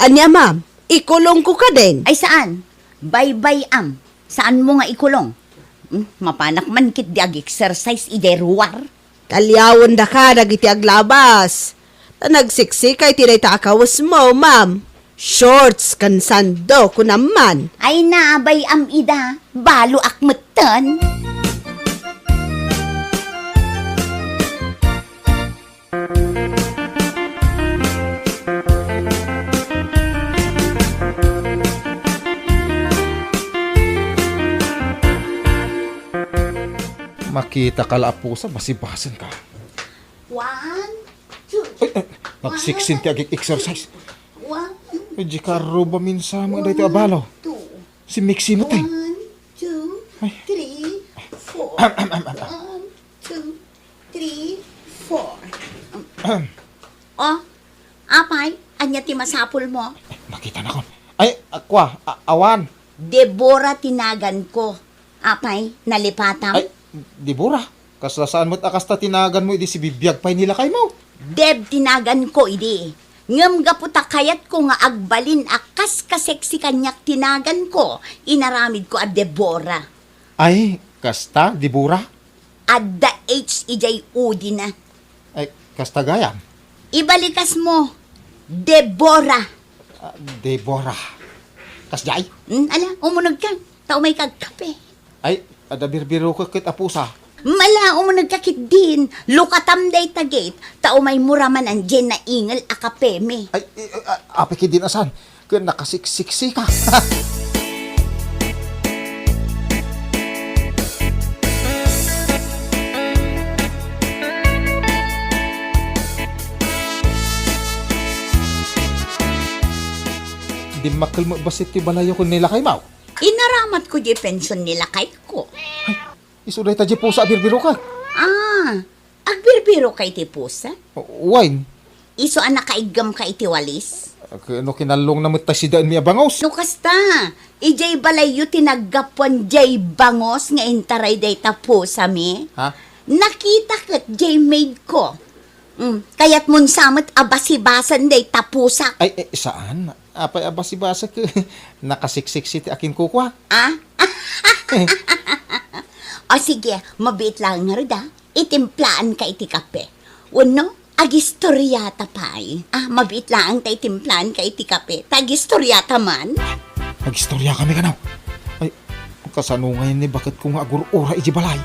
Ania, ma'am? Ikulongko kadin? Ay, saan. Baybay-am. Saanmo nga ikulong? Hmm, mapanak man ketdi ag-exercise idiay ruar. Kaliawendaka dagiti aglabas. Ta nagsiksika iti dayta a kawesmo, ma'am. Shorts ken sando, kunam man. Ay, nabay-am ida. Baloak metten. Makitaka la a pusa, basibasenka. One, two. Ay, ay, nagsiksin ti ag-exercise. One, two. Ay, di ka ruba minsan mo daytoy a balo. Two. Si Mixi mo, tay. One, two, three, four. Am, am, am, am. One, two, three, four. Um, oh, apay, ania ti masapulmo? Nakitanakon. Ay, a, kua, a-, awan. Debora ti naganko. Apay, nalipatam? Ay, Debora, kasla saan met a kasta ti naganmo idi sibibiag pay ni lakaymo? Deb ti naganko idi. Ngem gapu ta kayatko nga agbalin a kas kaseksi kaniak ti naganko, inaramidko a Debora. Ay, kasta, Debora? Adda H idiay udina. Ay, kasta gayam? Ibalikasmo, Debora. Ah, Debora. Kasdiay? Hmm, ala, umunegka. Ta umayka agkape. Ay, adda birbirokek ket a pusa. Mala, umunegka ketdin. Lukatam dayta gate. Ta umaymo ra manen diay naingel a kapemi. Ay, eh, eh, ah, apay ketdin a saan? Ken nakasiksiksika. Dimmakkel met bassit ti balayo ken ni lakaymo. Inaramatko diay pension ni lakayko. Ay, isu dayta diay pusa a birbirokek. Ah, agbirbiroka iti pusa? Wen. Isu a nakaiggemka iti walis? Ket no kinallongna met ta sidaenmi a bangus. No kasta, idiay balayyo ti naggapuan diay bangus nga intaray dayta pusami? Ha? Nakita ket diay maidko. Mm, kayatmon sa met a basibasen dayta pusak? Ay, eh, saan? Apay a basibasek? Nakasiksiksi ti akinkukua. Ah? O sige, mabiit laeng ngarud a. Itimplaanka iti kape. Wenno, agistoriata pay. Ah, mabiit laeng ta itimplaanka iti kape. Ta agistoriata man. Agistoriakami kano? Ay, kasano ngayen ni baketko nga agur-ura iti balay?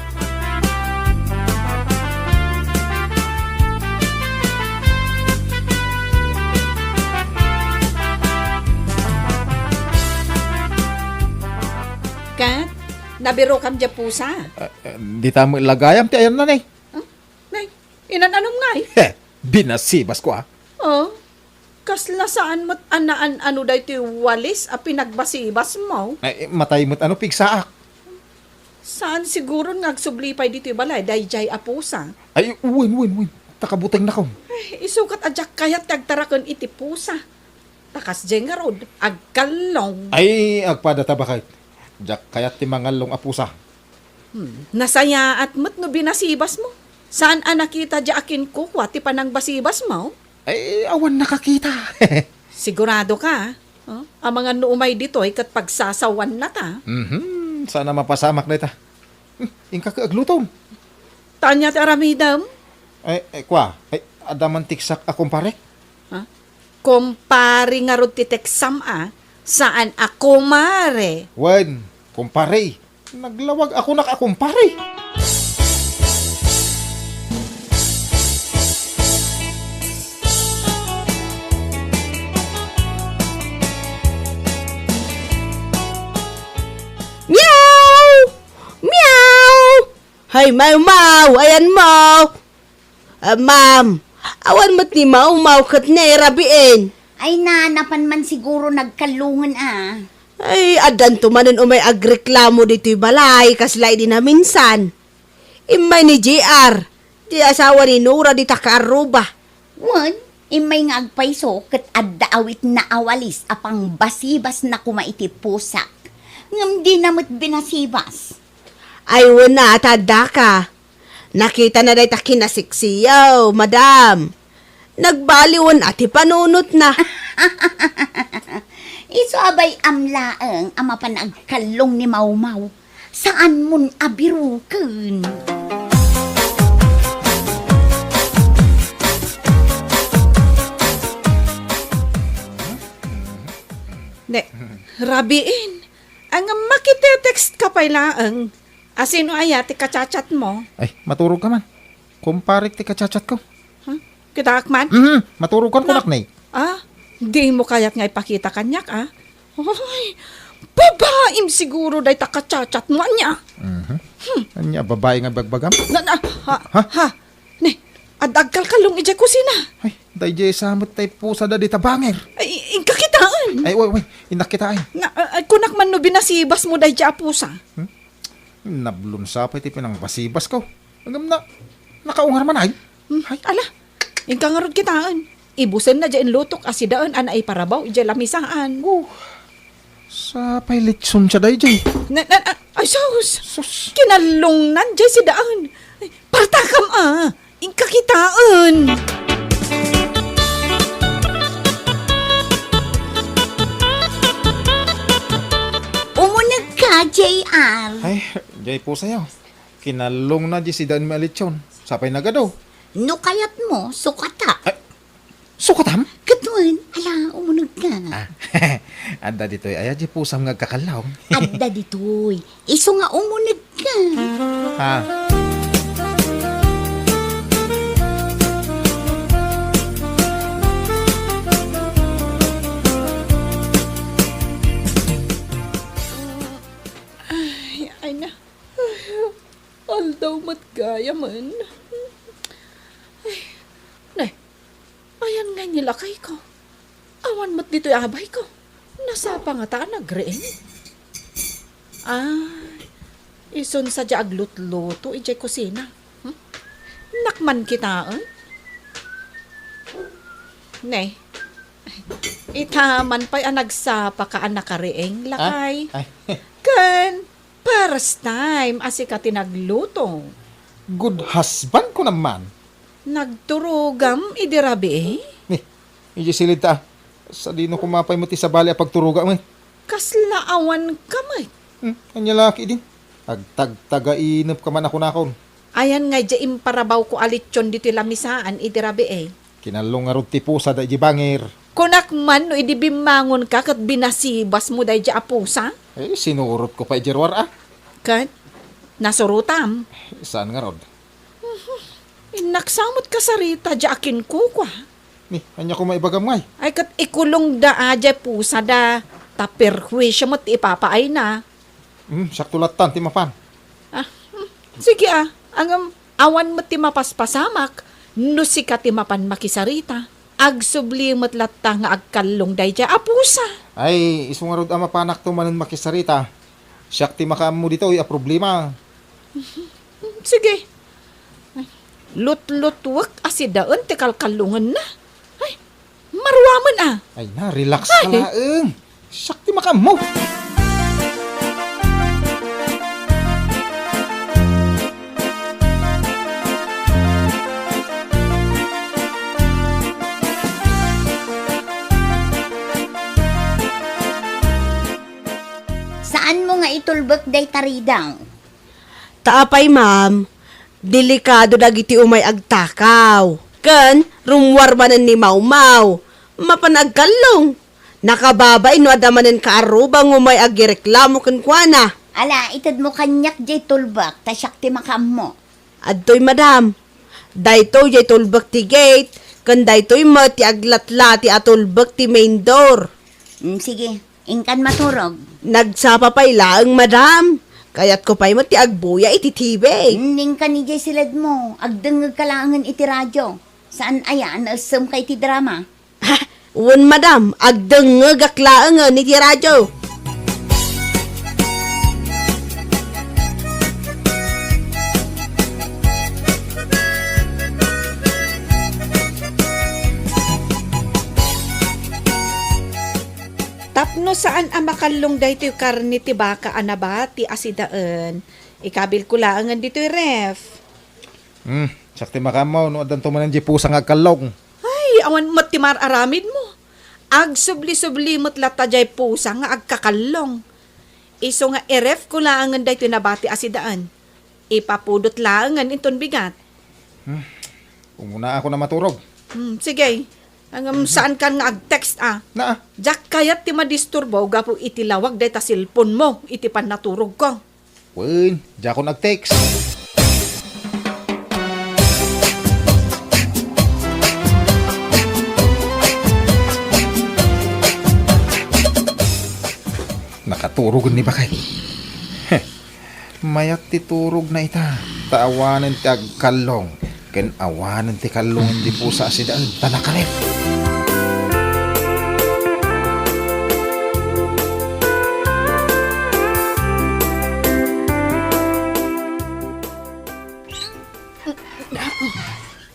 Nabirokam diay pusa? Ah, ah, dita met la gayam ti ayanna, ne. Huh? Nay, inan-anom ngay? He, binasibasko, ah. Oh, kasla saan met a naan-ano daytoy walis a pinagbasibasmo? Ay, matay met ano pigsaak. Saan siguron nga agsubli pay ditoy balay daydiay a pusa? Ay, wen, wen, wen. Ta kabutengnakom. Ay, isu ket a diak kayat ti agtaraken iti pusa. Ta kasdiay ngarud, agkallong. Ay, agpada ta baket. Diak kayat ti mangallong a pusa. Hmm, nasayaat met no binasibasmo. Saan a nakita diay a kinkukua ti panangbasibasmo? Ay, awan nakakita. Sigurado ka, oh? Amangan no umay ditoy ket pagsasawannata. Mhm, saan a mapasamak dayta. Hmm, inka ket aglutom. Ania ti aramidem? Ay, ay, kua, ay, adda man tiksak a kumpare? Ha? Kumpare ngarud ti teksam a, saan a kumare. Wen, kumpare. Naglawag a kunak a kumpare. Meow! Meow! Hay, Mawmaw, ayanmo! Ah, ma'am, awan met ni Mawmaw ket ni Rabiin. Ay, na, napan man siguro nagkallongen a. Ay, addanto manen umay agreklamo ditoy balay, kasla idi naminsan. Immay ni J R, ti asawa ni Nora dita kaarruba. Wen, immay nga agpayso ket adda awitna a walis a pangbasibasna koma iti pusak. Ngem dina met binasibas. Ay, wen a, ta addaka. Nakitana dayta kinasiksiyo, madam. Nagbaliwen a ti panunotna. Isu a bay-am laeng a mapan agkallong ni Mawmaw. Saanmon a biroken. Ne, Rabiin, ang makitetext ka pay laeng. Asino aya ti kachatchatmo? Ay, maturog ka man. Kumparek ti kachatchatko. Ha? Kitaak man? Mhm, maturog kan kunak, ne. Ah, dimo kayat nga ipakita kaniak, ah? Ay, babaim siguro dayta kachatchatmo, ania? Mhm. Hmm. Ania, babae nga bagbagam? Na, na, ha, Ha? ha? Ne, adda agkalkallong idiay kusina. Ay, daydiay sa met tay pusa da dita banger. Ay, inka kitaen. Ay, way, way, innak kitaen. Na, ah, ah, kunak man no binasibasmo daydiay a pusa. Hmm? Nablunsa pay ti pinangbasibasko. Ngem na, nakaungar man ay. Hmm, Ay. Ala, inka ngarud kitaen. Ibusenna diay inlutok a sidaen a naiparabaw idiay lamisaan. Oh, sapay litson siya daydiay. Na, na, na, ay, sus! Sus! Kinallongnan diay sidaen. Ay, partakam, ah! Inka kitaen! Umuneg ka, J R. Ay, diay pusayo. Kinallongna diay sidaen mi a litson. Sapay nagadu. No kayatmo, sukata. Ay, sukatam? Ket wen, ala, umuneg ka. Ah, adda ditoy aya diay pusam nga agkakallong. Adda ditoy. Isu nga umuneg ka. Ah. Ay, ay na. Ay, aldaw met gayamen. Ay, ne, ayan nga ni lakayko. Awan met ditoy abayko. Nasapa ngata a nagriing? Ah, isun sa diay aglutluto idiay kusina. Hmm? Nakman kitaen? Ne, ita man pay a nagsapa ka a nakariing, lakay. Ah? Ay. Ken, first time a sika ti nagluto. Good husband ko naman. Nagturogam idi rabii? Ni, idiay siled ta, ah. Sadino koma pay met ti sabali a pagturogam, eh. Kasla awan ka met. Hmm, ania la ketdin. Agtagtagainep ka man a kunakon. Ayan nga idiay imparabawko a litson ditoy lamisaan idi rabii. Kinallong ngarud ti pusa daydiay bangir. Kunak man no idi bimmangonka ket binasibasmo daydiay a pusa? Eh, sinurotko pay idiay ruar, ah. Ket nasurotam? Saan ngarud? Mhm. Innak sa met kasarita diay a kinkukua. Ni, ania koma ibagam ngay? Ay, ket ikulongda a diay pusada, ta perhuisio met ti ipapaayna. Hmm, siakto lattan ti mapan. Ah, hmm. Sige, ah. Ngem, awan met ti mapaspasamak no sika ti mapan makisarita. Agsubli met latta nga agkallong daydiay a pusa. Ay, isu ngarud a mapanakto manen makisarita. Siak ti makaammo ditoy a problema. Sige. Lutlutwek a sidaen ti kalkallongenna. Ay, maruamen a. Ay na, relax ka Ay. laeng. Siak ti makaammo. Saanmo nga itulbek dayta ridaw? Ta apay, ma'am, delikado dagiti umay agtakaw. Ken rummuar manen ni Mawmaw. Mapan agkallong. Nakababain no adda manen kaarruba nga umay agireklamo kenkuana. Ala, itedmo kaniak diay tulbek, ta siak ti makaammo. Adtoy, madam. Daytoy diay tulbek ti gate, ken daytoy met ti aglatlati a tulbek ti main door. Mm, sige, inkan maturog. Nagsapa pay laeng, madam. Kayatko pay met ti agbuya iti T V. Mm, inkan idiay siledmo. Agdengngegka laengen iti radio. Saan aya a naessemka iti drama? Ah, wen, madam, agdengngegak laengen iti radio. Tapno saan a makallong daytoy karne ti baka a nabati a sidaen, ikabilko laengen ditoy ref. Hmm, siak ti makaammo no addanto manen diay pusa nga agkallong. Ay, awan met ti mar-aramidmo. Agsubli-subli met latta diay pusa nga agkakallong. Isu nga irefko laengen daytoy nabati a sidaen. Ipapudot laengen inton bigat. Hmm, umuna ako na maturog. Hmm, sige. Ngem, saankan nga ag-text, a. Naa. Diak kayat ti madisturbo gapu iti lawag dayta cellphone mo iti pannaturogko. Wen, diakon ag-text. Nakaturogen ni Bakay. Heh, mayat ti turogna ita, ta awanen ti agkallong. Ken awanen ti kallongen ti pusa a sidaen ta nakaref.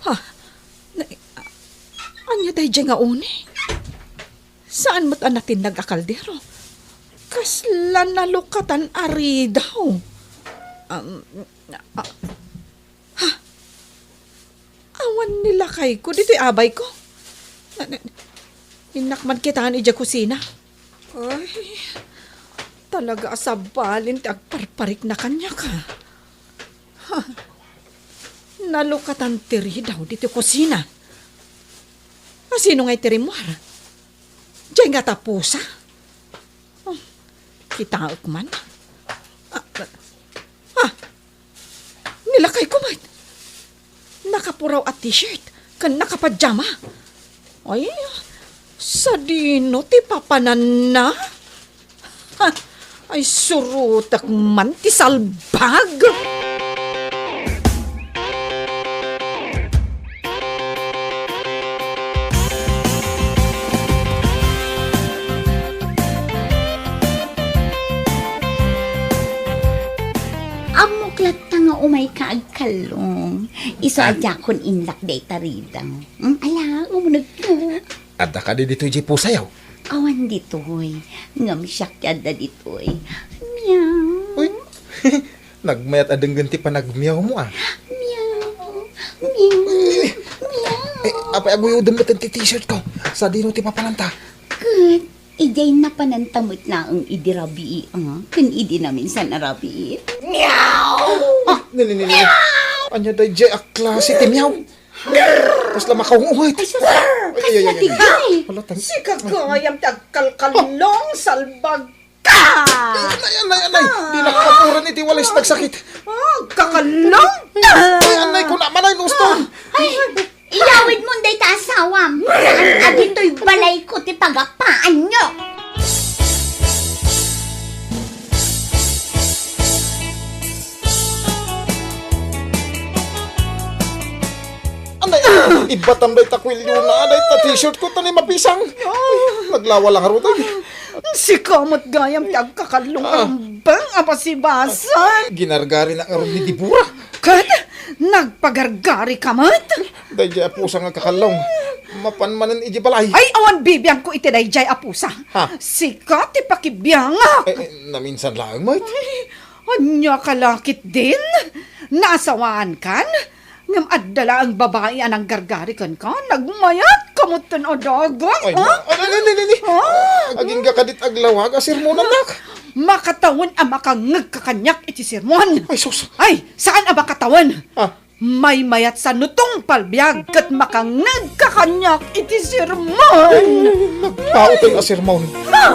Ha? Na, ania daydiay nga uni? Saan met a natinnag a kaldero? Kasla nalukatan a ridaw. Um, a, Ha? Awan ni lakayko ditoy abayko. Na, na, innak man kitaen idiay kusina. Ay, talaga a sabali ti agparparikna kaniak, a. Ha? Nalukatan ti ridaw ditoy kusina. Asino ngay ti rimmuar? Diay ngata pusa? Oh, kitaek man. Ah, ah, ah, ni lakayko met. Nakapuraw a t-shirt ken nakapajama. Ay, sadino ti papananna? Ha, ay, surotek man ti salbag! Ammok latta nga umayka agkallong. Isu a Ah. diakon inlak dayta ridaw. Hmm, ala, umunegka. Adda kadi ditoy diay pusayo? Awan ditoy. Ngem siak ti adda ditoy. Meow. Uy, nagmayat a denggen ti panagmeow mo, a. Meow. Meow. Meow. Eh, apay aguyodem met ti t-shirt ko? Sadino ti papananta? Ket, idiay napananta met laeng idi rabii, a, ken idi naminsan a rabii. Meow! Ah, ni, ni, ni, ni. Meow! Ania daydiay a klase ti meow? Kasla makaunguhit. Ay, sus! Ay, ay, ay, ay, ay. Kasla ti gay! Wala tan- Sika gayam ti agkalkallong, salbag ka! Anay, anay, anay! Di nakapuran iti walis nagsakit. Ah, agkakallong! Ay, anay, kuna manay, gusto! Ay, iyawid mo dayta asawam! Saan a ditoy balayko ti pagapaanyo! Batam dayta kuelyo na, dayta t-shirt ko, ta ni mapisang. Ay, naglawa lang, Ruday. Sika met gayam ti agkakallong Ah. ambeng a basibasan. Ginargari na ngarud ni Debora. Ket nagpagargari ka met? Dayjay a pusa nga kakallong. Mapan manen iti balay. Ay, awan bibiangko iti dayjay a pusa. Ha? Sika ti pakibiangak. Eh, eh, naminsan laeng met. Ay, ania ka la ketdin? Naasawaan kan? Ngem adda laeng babai a nanggargari kenka, nagmayat ka metten a daga, Ay, ha? Ay, ay, ay, ay, ay. Ah. Agingga kadit aglawag a sermonannak. Makatawen a makangngeg ka kaniak iti sermon. Ay, sus. Ay, saan a makatawen? Ah. Maymayat sa nutong palbiag ket makangngeg ka kaniak iti sermon. Ay, nagpauteng a sermon. Ha?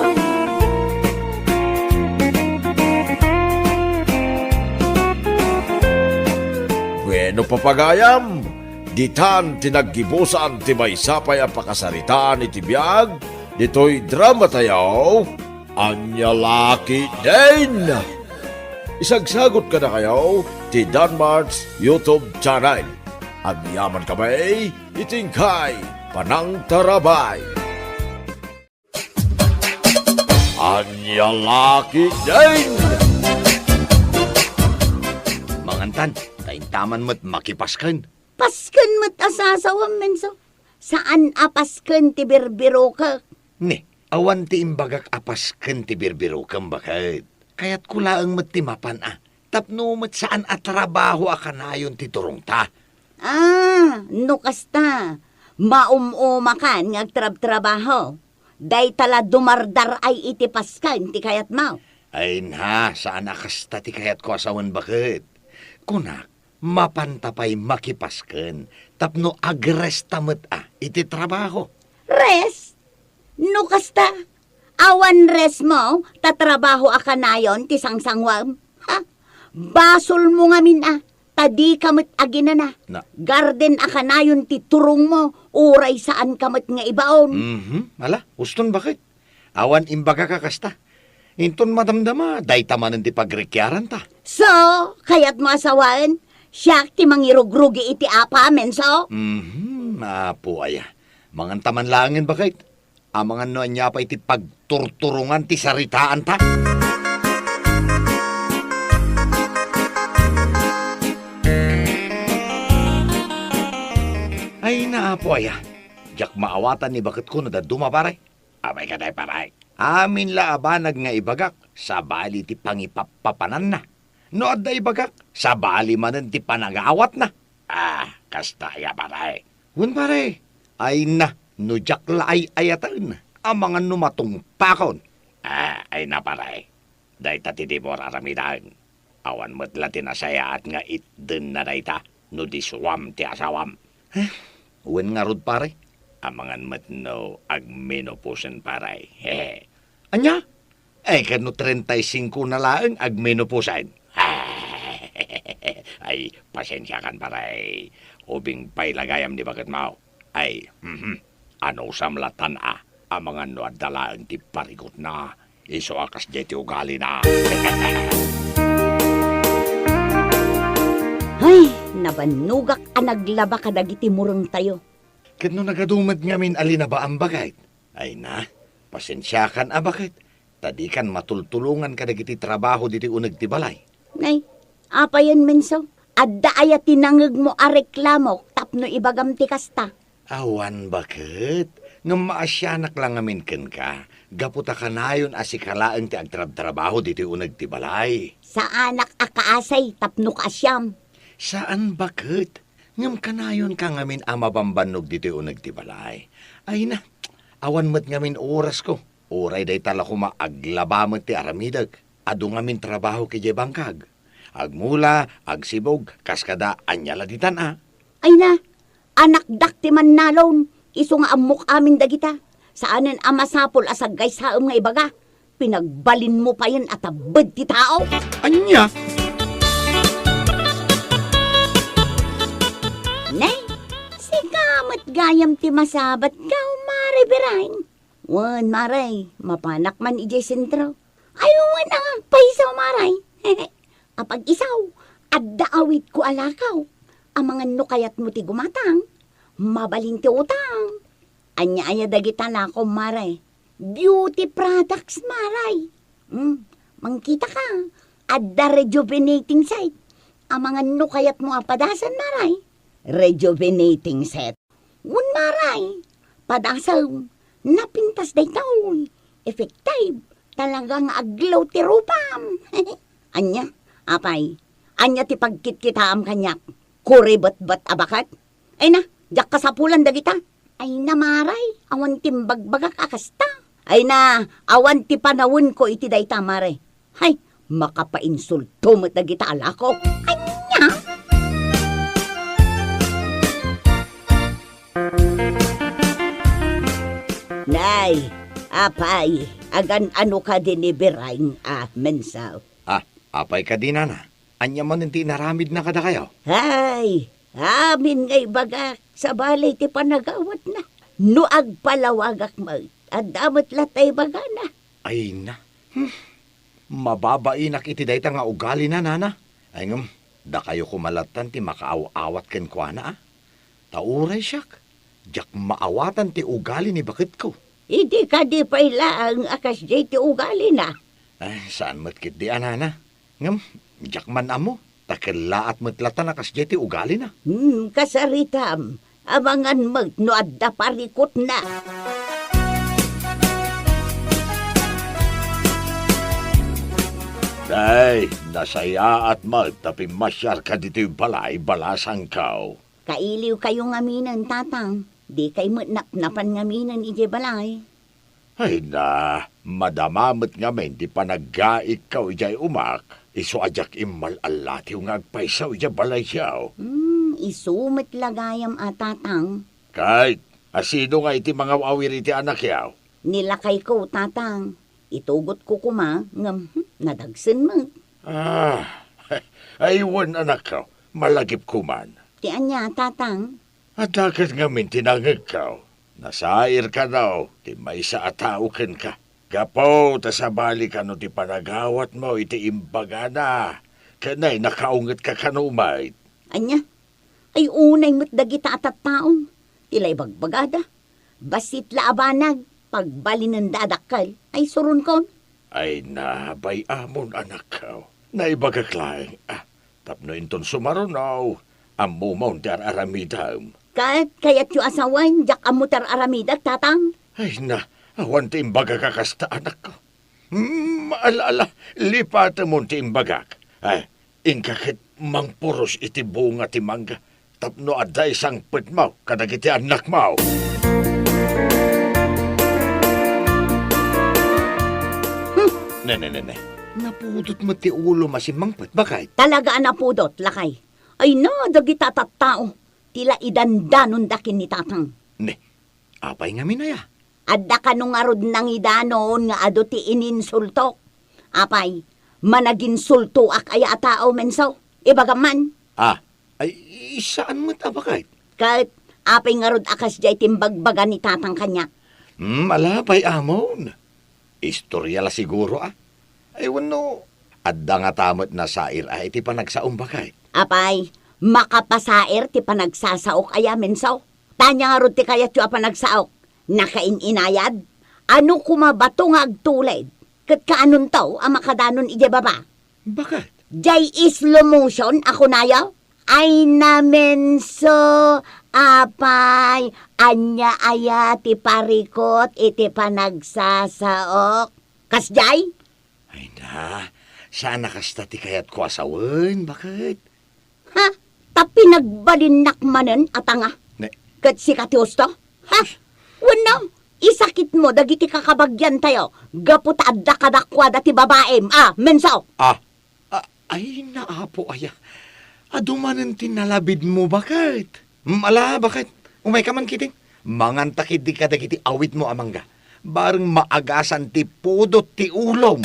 Bueno, papagayam, ditan ti naggibusan ti maysa pay a pakasaritaan iti biag ditoy drama tayo, Ania La Ketdin. Isagsagut kadakayo ti Danmart's YouTube channel. Agyaman kami iti inkay panangtarabay. Ania La Ketdin! Mangantan, ta intaman met makipasken. Pasken met a sasawem, Menso. Saan a pasken ti birbirokek. Ne, awan ti imbagak a pasken ti birbirokem, baket. Kayatko laeng met ti mapan a. Tapno met saan a trabaho a kanayon ti turongta. Ah, no kasta, maum-umakan nga agtrabtrabaho. Dayta la dumardar-ay iti pasken ti kayatmo. Ay na, saan a kasta ti kayatko a sawen, baket. Kunak, mapanta pay makipasken tapno agresta met a iti trabaho. Rest? No kasta, awan rest mo ta trabaho a kanayon ti sangsanguem? Ha? Basolmo ngamin a, ta dika met aginana. Na- Garden a kanayon ti turongmo, uray saanka met nga ibaon. Mhm. Ala, uston, baket. Awan imbagak a kasta. Inton madamdama, dayta manen ti pagrikiaranta. So, kayatmo a sawen, siak ti mangirugrugi iti apa, Menso? Mhm, Apo aya. Manganta man laengen, baket. Amangan no ania pay ti pagturturongan ti saritaanta. Ay na, Apo aya. Diak maawatan ni baketko no dadduma, pare. Apay kadi, pare? Amin la a banag nga ibagak, sabali ti pangipappapananna. No adda ibagak, sabali manen ti panangawatna. Ah, kasta aya, pare? Wen, pare. Ay na, no diak la ay-ayaten, amangan no matungpakon. Ah, ay na, pare. Dayta ti dimo ar-aramiden. Awan met la ti nasayaat nga itdenna dayta no disuam ti asawam. Eh, wen ngarud, pare? Amangan met no agmenopausen, pare. Hehe. Ania? Eh, ket no treinta y cinco na laeng agmenopausen? Ay, pasensiakan, pare. Ubing pay la gayam ni baketmo. Ay, mhm. Anusam la tan a, amangan no adda laeng ti parikutna, isu a kasdiay ti ugalina. Ay, nabannogak a naglaba kadagiti murengtayo. Ket no nagadu met ngamin a linabaam, baket? Ay na, pasensiakan a, baket. Ta dikan matultulongan kadagiti trabaho ditoy uneg ti balay. Nay, apayen, Menso? Adda aya ti nangngegmo a reklamo tapno ibagam ti kasta? Awan, baket. Ngem maasianak la ngamin kenka, gapu ta kanayon a sika laeng ti agtrabtrabaho ditoy uneg ti balay. Saanak a kaasi tapno kaasiam. Saan, baket. Ngem kanayonka ngamin a mabambannog ditoy uneg ti balay. Ay na, awan met ngamin orasko. Uray dayta la koma aglaba met ti aramidek. Adu ngamin trabaho idiay bangkag. Agmula, agsibog, kaskada, ania la ditan a? Ay na, anakdak ti mannalon, isu nga ammok amin dagita. Saanen a masapul a saggaysaem nga ibaga. Pinagbalinmo payen a tabbed ti tao. Ania? Ne, sika met gayam ti masabatko, Mare Berain. Wen, Mare, mapanak man idiay sentro. Ay, wen, a, paisaw, Mare. Apag-isaw, adda awitko a lakaw. Amangan no kayatmo ti gumatang, Mabalin ti utang. Ania aya dagita lakom, Mare? Beauty products, Mare. Hmm, mangkita ka. Adda rejuvenating set. Amangan no kayatmo a padasen, Mare. Rejuvenating set. Wen, Mare. Padasen. Napintas daytoy. Effective. Talaga nga aglaw ti rupam. Ania? Apay? Ania ti pagkitkitaam kaniak? Kuribetbet a baket? Ay na, diak kasapulan dagita. Ay na, Mare, awan ti imbagbagak a kasta. Ay na, awan ti panawenko iti dayta, Mare. Hay, makapainsulto met dagita a lako. Ania? Nay, apay, agan-ano kadi ni Biraing a Mensaw? Ah, apay kadi, nana? Ania manen ti inaramidna kadakayo? Hay, amin nga ibagak, sabali ti panagawatna. No agpalawagak met, adda met latta ibagana. Ay na. Hmm. Mababainak iti dayta nga ugalina, nana. Ay ngem, dakayo koma lattan ti makaaw-awat kenkuana, a? Ta uray siak, diak maawatan ti ugali ni baketko. Idi kadi pay laeng a kasdiay ti ugalina? Ay, saan met ketdi a, nana. Ngem, diak man ammo, ta kellaat met lattan a kasdiay ti ugalina. Hmm, kasaritam, amangan met no adda parikutna. Day, nasayaat met ta pimmasiarka ditoy balay, balasangko. Kailiwkayo ngaminen, Tatang. Dikay met napnapan ngaminen idiay balay. Ay na, madama met ngamin ti panaggaikko idiay umak, isu a diak immal-allatiw nga agpayso idiay balayyo. Hmm, isu met la gayam a, Tatang. Ket, asino nga iti mangaw-awir iti anakyo? Ni lakayko, Tatang. Itugotko koma, ngem, hmm, nadagsen met. Ah, ay wen, anakko, malagipko man. Ti ania, Tatang? Adda ket ngamin ti nangngegko. Nasair kano ti maysa a tao kenka. Gapu ta sabali kano ti panagawatmo iti imbagana, ken ay nakaungetka kano met. Ania? Ay unay met dagita a tattao ti la ibagbagada. Bassit la a banag, pagbalinenda a dakkel, ay suronkon. Ay na, bay-amon, anakko. Naibagak laeng, ah, tapno inton sumaruno, ammomon ti ar-aramidem. Ket kayatyo a sawen, diak ammo ti ar-aramidek, Tatang? Ay na, awan ti imbagak a kasta, anakko. Hmm, ala, ala, lipatemon ti imbagak. Ay, inka ket mangpuros iti bunga ti mangga, tapno adda isangpetmo kadagiti annakmo. Hmm. Ne, ne, ne, ne. Napudot met ti ulom a simmangpet, baket. Talaga a napudot, lakay. Ay na, dagita a tattao, ti la idandanonda ken ni Tatang. Ne, apay ngamin aya? Adda kano ngarud nangidanon nga adu ti ininsultok? Apay, managinsultoak aya a tao, Menso? Ibagam man. Ah, ay, saan met a baket? Ket apay ngarud a kasdiay ti imbagbaga ni Tatang kaniak? Hmm, ala, bay-amon. Istorya la siguro, ah. Ay, wenno, adda ngata met nasair a iti panagsaom, baket? Apay, makapasair ti panagsasaok aya, Menso? Ania ngarud ti kayatyo a panagsaok? Nakain-inayad? Ano koma bato nga agtulid? Ket kaanonto a makadanon idiay baba? Baket? Diay slow motion a kunayo? Ay na, Menso, apay, ania aya ti parikut iti panagsasaok? Kasdiay? Ay na, saan a kasta ti kayatko a sawen, baket? Ha? Ta pinagbalinnak manen a tanga? Ne- Ket sika ti husto? Ha? Wenno, isakitmo dagiti kakabagiantayo gapu ta adda kadakuada ti babaim, a, Menso? Ah, ah, ay na, apo aya. Adu manen ti nalabidmo, baket? Mm, ala, baket? Umayka man ketdin. Manganta ketdi kadagiti awitmo a mangga. Bareng maagasan ti pudot ti ulom.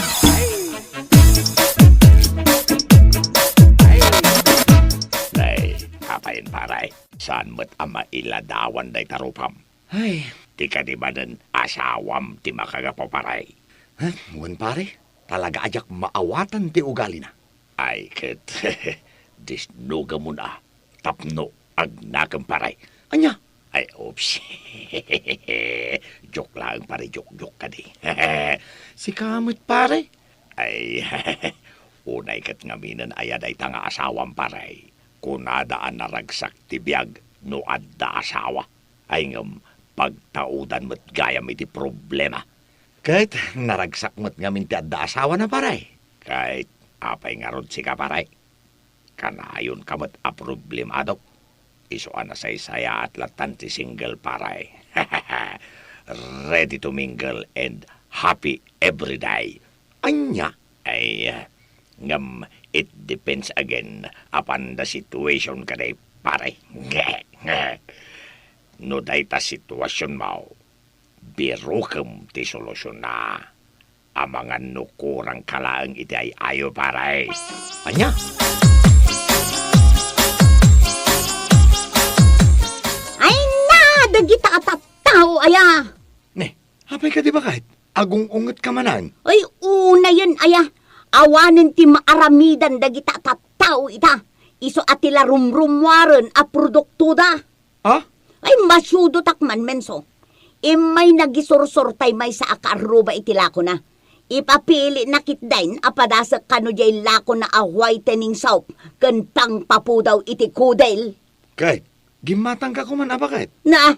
Nay, apayen, pare? Saan met a mailadawan dayta rupam? Ay, ti kadi manen asawam ti makagapu, pare. Ha? Wen, pare, talaga a diak maawatan ti ugalina. Ay, ket, disnugamon a tapno agnakem, pare. Ania? Ay, oops. Joke laeng, pare, joke, joke kadi. Sika met, pare? Ay, unay ket ngaminen aya dayta nga asawam, pare. Kunada a naragsak ti biag no adda asawa. Ay ngem, pagtaudan met gayam iti problema. Ket naragsak met ngamin ti adda asawana, pare. Ket apay ngarud sika, pare? Kanayonka met a problemado. Isu a nasaysayaat lattan ti single, pare. Ready to mingle and happy every day. Ania? Ay, ngem it depends again upon the situation kadi, pare. No dayta situasionmo, birokem ti solusionna. Amangan no kurangka laeng iti ay-ayo, pare. Ania? Ay na, dagita a tattao aya! Ne, apay kadi, baket? Agung-ungetka manen? Ay, unayen aya. Awanen ti maaramidan dagita a tattao ita. Isu a ti la rumrumuaren a produktoda. Ha? Ay, masiudotak man, Menso. Immay nagisursor tay maysa a kaarruba iti lakona. Ipapilinak ketdin a padasek kano diay lakona a whitening soap ken pangpapudaw iti kudel. Ket, gimmatangka koman a baket? Na,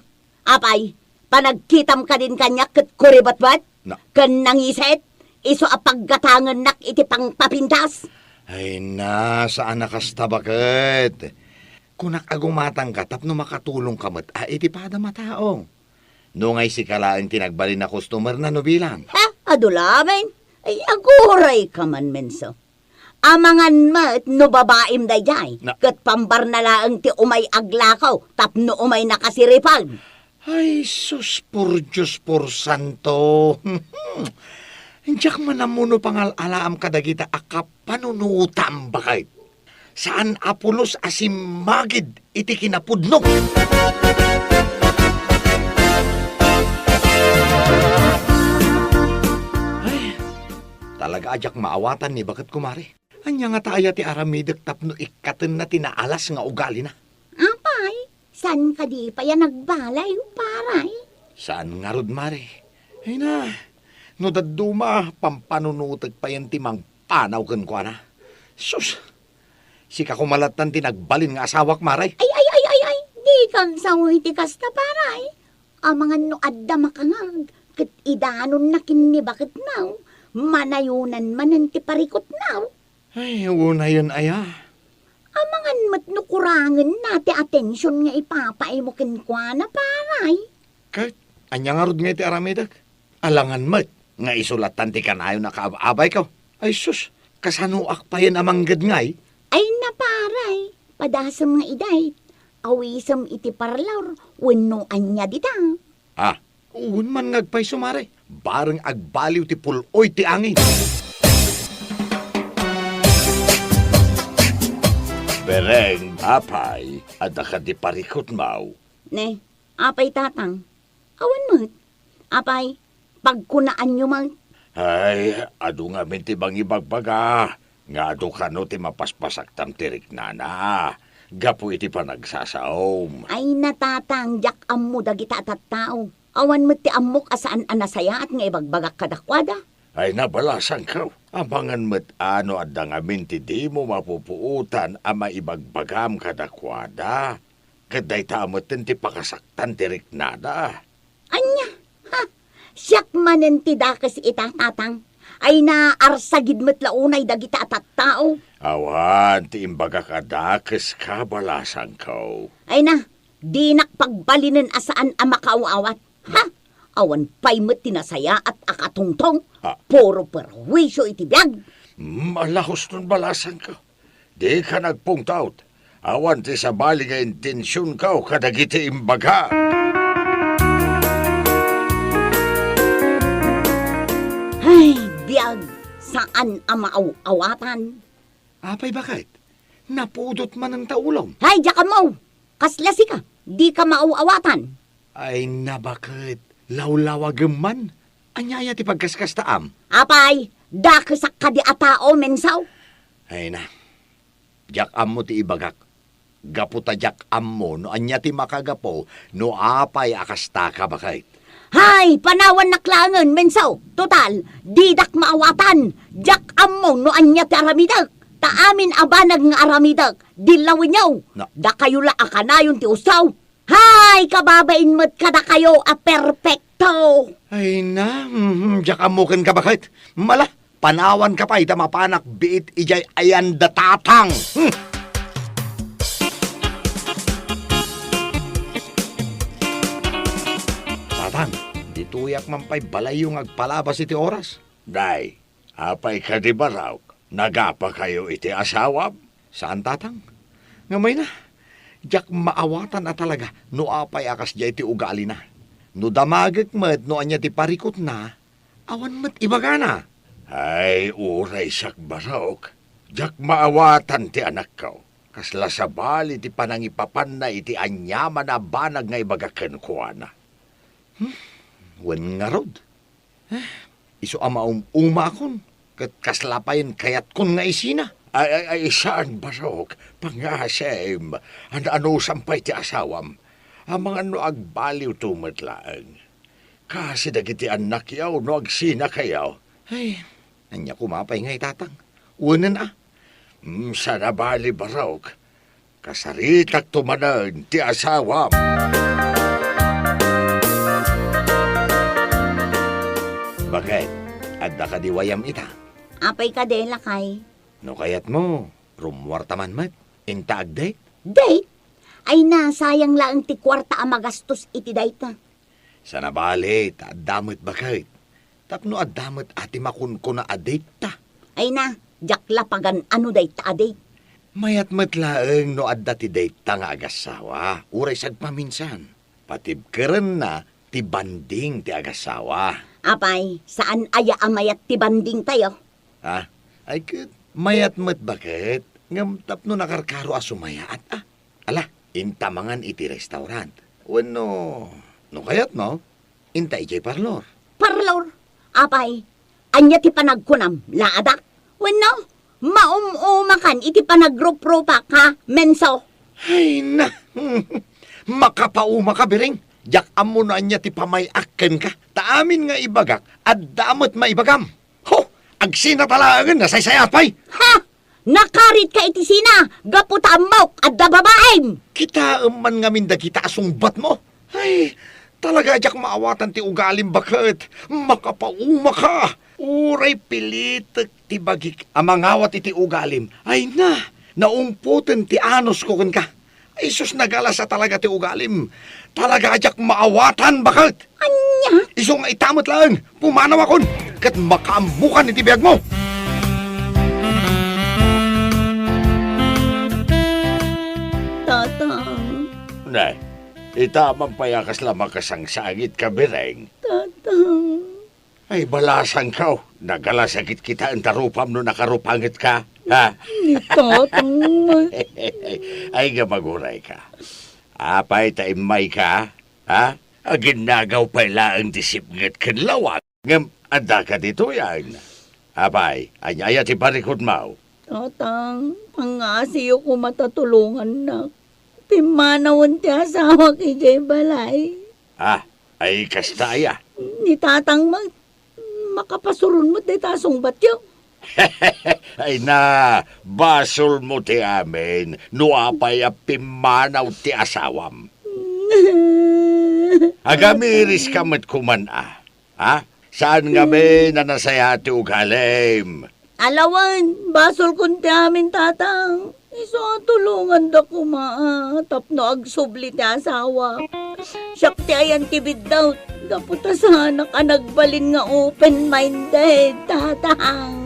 apay, panagkitam kadin kaniak ket kuribetbet? Na. Ken nangiset, isu a paggatangennak iti pangpapintas. Ay na, saan a kasta, baket. Kunak a gumatangka tapno makatulongka met a iti padam a tao. No ngay sika laeng ti nagbalin a customer na no bilang. Ha? Adu laeng? Ay, agurayka man, Menso. Amangan met no babaim daydiay, Na- ket pambarna laeng ti umay aglakaw tapno umay nakasiripag. Ay, sus, por Dios, por santo. Diak man ammo no pangal-alaam kadagita a kapanunotam, baket. Saan a pulos a simmagid iti kinapudno. Ay, talaga a diak maawatan ni baket, kumare. Ania ngata aya ti aramidek tapno ikkatenna ti naalas nga ugalina? Apay, saan kadi pay a nagbalay, paray? Saan ngarud, mare. Ay na, no dadduma, pampanunotek payen ti mangpanaw kenkuana. Sus, sika koma lattan ti nagbalin nga asawak, mare. Ay, ay, ay, ay, ay, dikam sao iti kasta, paray. Amangan no adda makangag, ket idanonna ken ni baketna, manayonan manen ti parikutna. Ay, unayen aya. Amangan met no kurangenna ti atension nga ipapaaymo kenkuana, paray. Ket, ania ngarud ngay ti aramidek? Alangan met nga isu lattan ti kanayon a kaab-abayko. Ay sus, kasanoak payen a manggedngay? Ay na, paray, padasem nga idiay. Awisem iti parlor wenno ania dita. Ah, wen man nga agpayso, mare. Bareng agbaliw ti pul-oy ti angin. Bereng, apay, adda kadi parikutmaw? Ne, apay, tatang? Awan met. Apay, pagkunaanyo met? Ay, adu ngamin ti mangibagbaga nga adu kano ti mapaspasaktam ti riknana gapu iti panagsasaom. Ay, natatang, diak ammo dagita a tattao. Awan met ti ammok a saan a nasayaat nga ibagbagak kadakuada. Ay, nabalasangko. Amangan met a no adda ngamin ti dimo mapupuotan a maibagbagam kadakuada. Ket dayta metten ti pakasaktan ti riknada. Ania? Ha? Siak manen ti dakes ita, tatang. Ay, naarsagid met la unay dagita a tattao. Awan ti imbagak a dakes, kabalasangko. Ay na, dinak pagbalinen a saan a makaaw-awat. Ha? Awan pay met ti nasayaat a katungtong. Ah. Puro perwisyo iti biag. Mm, ala huston, balasangko. Dika nagpungtot. Awan ti sabali nga intensionko kadagiti imbagak. Ay, biag, saan a maaw-awatan. Apay, baket? Napudot manen ta ulom. Ay, diak ammo. Kasla sika, dika maaw-awatan. Ay, nabaket, lawlawagem man. Ania aya ti pagkaskastaam? Apay, dakesak kadi a tao, Mensaw? Ay na, diak ammo ti ibagak. gapu ta diak ammo no ania ti makagapu no apay a kastaka, baket. Hay, panawannak laengen, Menso. Total, didak maawatan. Diak ammo no ania ti aramidek. Ta amin a banag nga aramidek, dillawenyo. Na- Dakayo la a kanayon ti usaw. Hay, kababain met kadakayo a perpekto. Ay na, mhm, diak ammo kenka, baket. Mala, panawanka pay ta mapanak biit idiay ayan da Tatang. Hmm. Tatang, ditoyak man pay balayyo nga agpalabas iti oras. Nay, apay kadi, Barok? Nagapakayo iti asawam? Saan, Tatang. Ngem ay na, diak maawatan a talaga no apay a kasdiay ti ugalina. No damagek met no ania ti parikutna, awan met ibagana. Ay, uray siak, Barok. Diak maawatan ti anakko. Kasla sabali ti panangipapanna iti aniaman a banag nga ibaga kenkuana. Hmm, wen ngarud. Eh, isu a maum-umakon, ket kasla payen kayatkon nga isina. Ay, ay, ay, saan, Barok. Pangngasim, an-anusam pay ti asawam. Amangan no agbaliwto met laeng. Kasi dagiti annakyo no agsinakayo. Ay, ania koma pay ngay, Tatang? Wenen a. Mm, saan a bali, Barok. Kasaritakto manen ti asawam. Baket, adda kadi wayam ita? Apay kadi, lakay? No kayatmo, rummuarta man met. Inta ag-date? Date? Ay na, sayang laeng ti kuarta a magastos iti dayta. Saan a bali, ta adda met, baket. Tapno adda met a ti makunkuna a date ta. Ay na, diak la pagan-ano dayta a date. Mayat met laeng no adda ti date ta nga agassawa, uray sagpaminsan. Patibkerenna ti banding ti agassawa. Apay, saan aya a mayat ti banding tayo? Ha? Ay ket, mayat met, baket, ngem tapno nakarkaro a sumayaat, a. Ala, inta mangan iti restaurant. Wenno, no kayatmo, inta idiay parlor. Parlor? Apay, ania ti panagkunam, laadak? Wenno, maum-umakan iti panagruprupak, ha, Menso? Ay na! Makapaumaka, Biring. Diak ammo no ania ti pamay-ak kenka. Ta amin nga ibagak, adda met maibagam. Ho! Agsina ta laengen, nasaysayaat pay! Ha? Nakaritka iti sina, gapu ta ammok, adda babaim! Kitaem man ngamin dagita a sungbatmo. Ay, talaga a diak maawatan ti ugalim, baket. Makapaumaka. Uray pilitek ti bagik a mangawat iti ugalim. Ay na, naumpoten ti anusko kenka. Ay sus, nagalasa talaga ti ugalim. Talaga a diak maawatan, baket. Ania? Isu nga ita met laeng, pumanawakon, ket makaammokan iti biagmo. Tatang. Ne, ita man pay a kasla makasangsangit ka, Biring. Tatang. Ay, balasangko. Nagalasak kitaen ta rupam no nakarupangetka, ha? Ni Tatang met. Ay, nga maguray ka. Apay ta immay ka, ha? Aginnagaw pay laeng ti sipnget ken lawag. Ngem adda ka ditoy, ay. Apay, ania aya ti parikutmo? Tatang, pangngasiyo koma ta tulongannak. Pimmanawen ti asawak idiay balay. Ah, ay kasta aya? Ni Tatang met, makapasuron met dayta a sungbatyo. Ay na, basolmo ti amin no apay a pimmanaw ti asawam. Agamiris ka met koman a. Ha? Saan ngamin a nasayaat ti ugalim? Ala wen, basolkon ti amin, Tatang. Isu a tulonganda koma, a, tapno agsubli ti asawak. Siak ti ayan ti biddaw, gapu ta saanak a nagbalin nga open-minded, Tatang.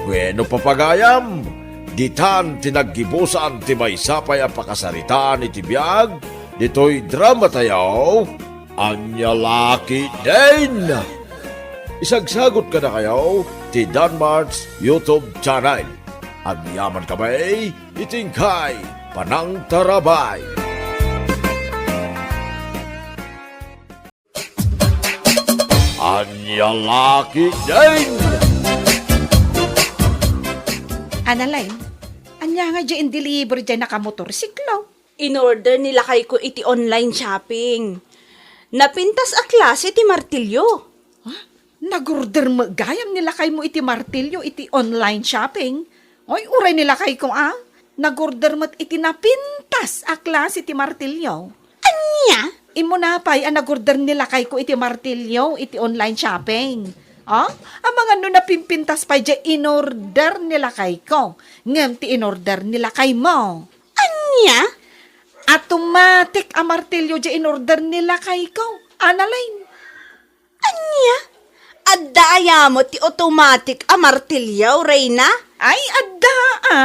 Wenno, papagayam, ditan ti naggibusan ti maysa pay a pakasaritaan iti biag ditoy dramatayo, Ania La Ketdin. Isagsagut kadakayo ti Danmart's YouTube channel. Agyaman kami iti inkay panangtarabay. Ania La Ketdin. Annalyn, ania nga diay in-deliver diay nakamotorsiklo? In-order ni lakayko iti online shopping. Napintas a klase ti martilyo. Ha? Nag-order met gayam ni lakaymo iti martilyo iti online shopping? Oy, uray ni lakayko a. Nag-order met iti napintas a klase ti martilyo. Ania? Immuna pay a nag-order ni lakayko iti martilyo iti online shopping. Ha? Amangan no napimpintas pay diay in-order ni lakayko. Ngem ti in-order ni lakaymo. Ania? Automatic a martilyo diay in-order ni lakayko. Annalyn. Ania? Adda aya met ti automatic a martilyo, Reyna? Ay, adda a.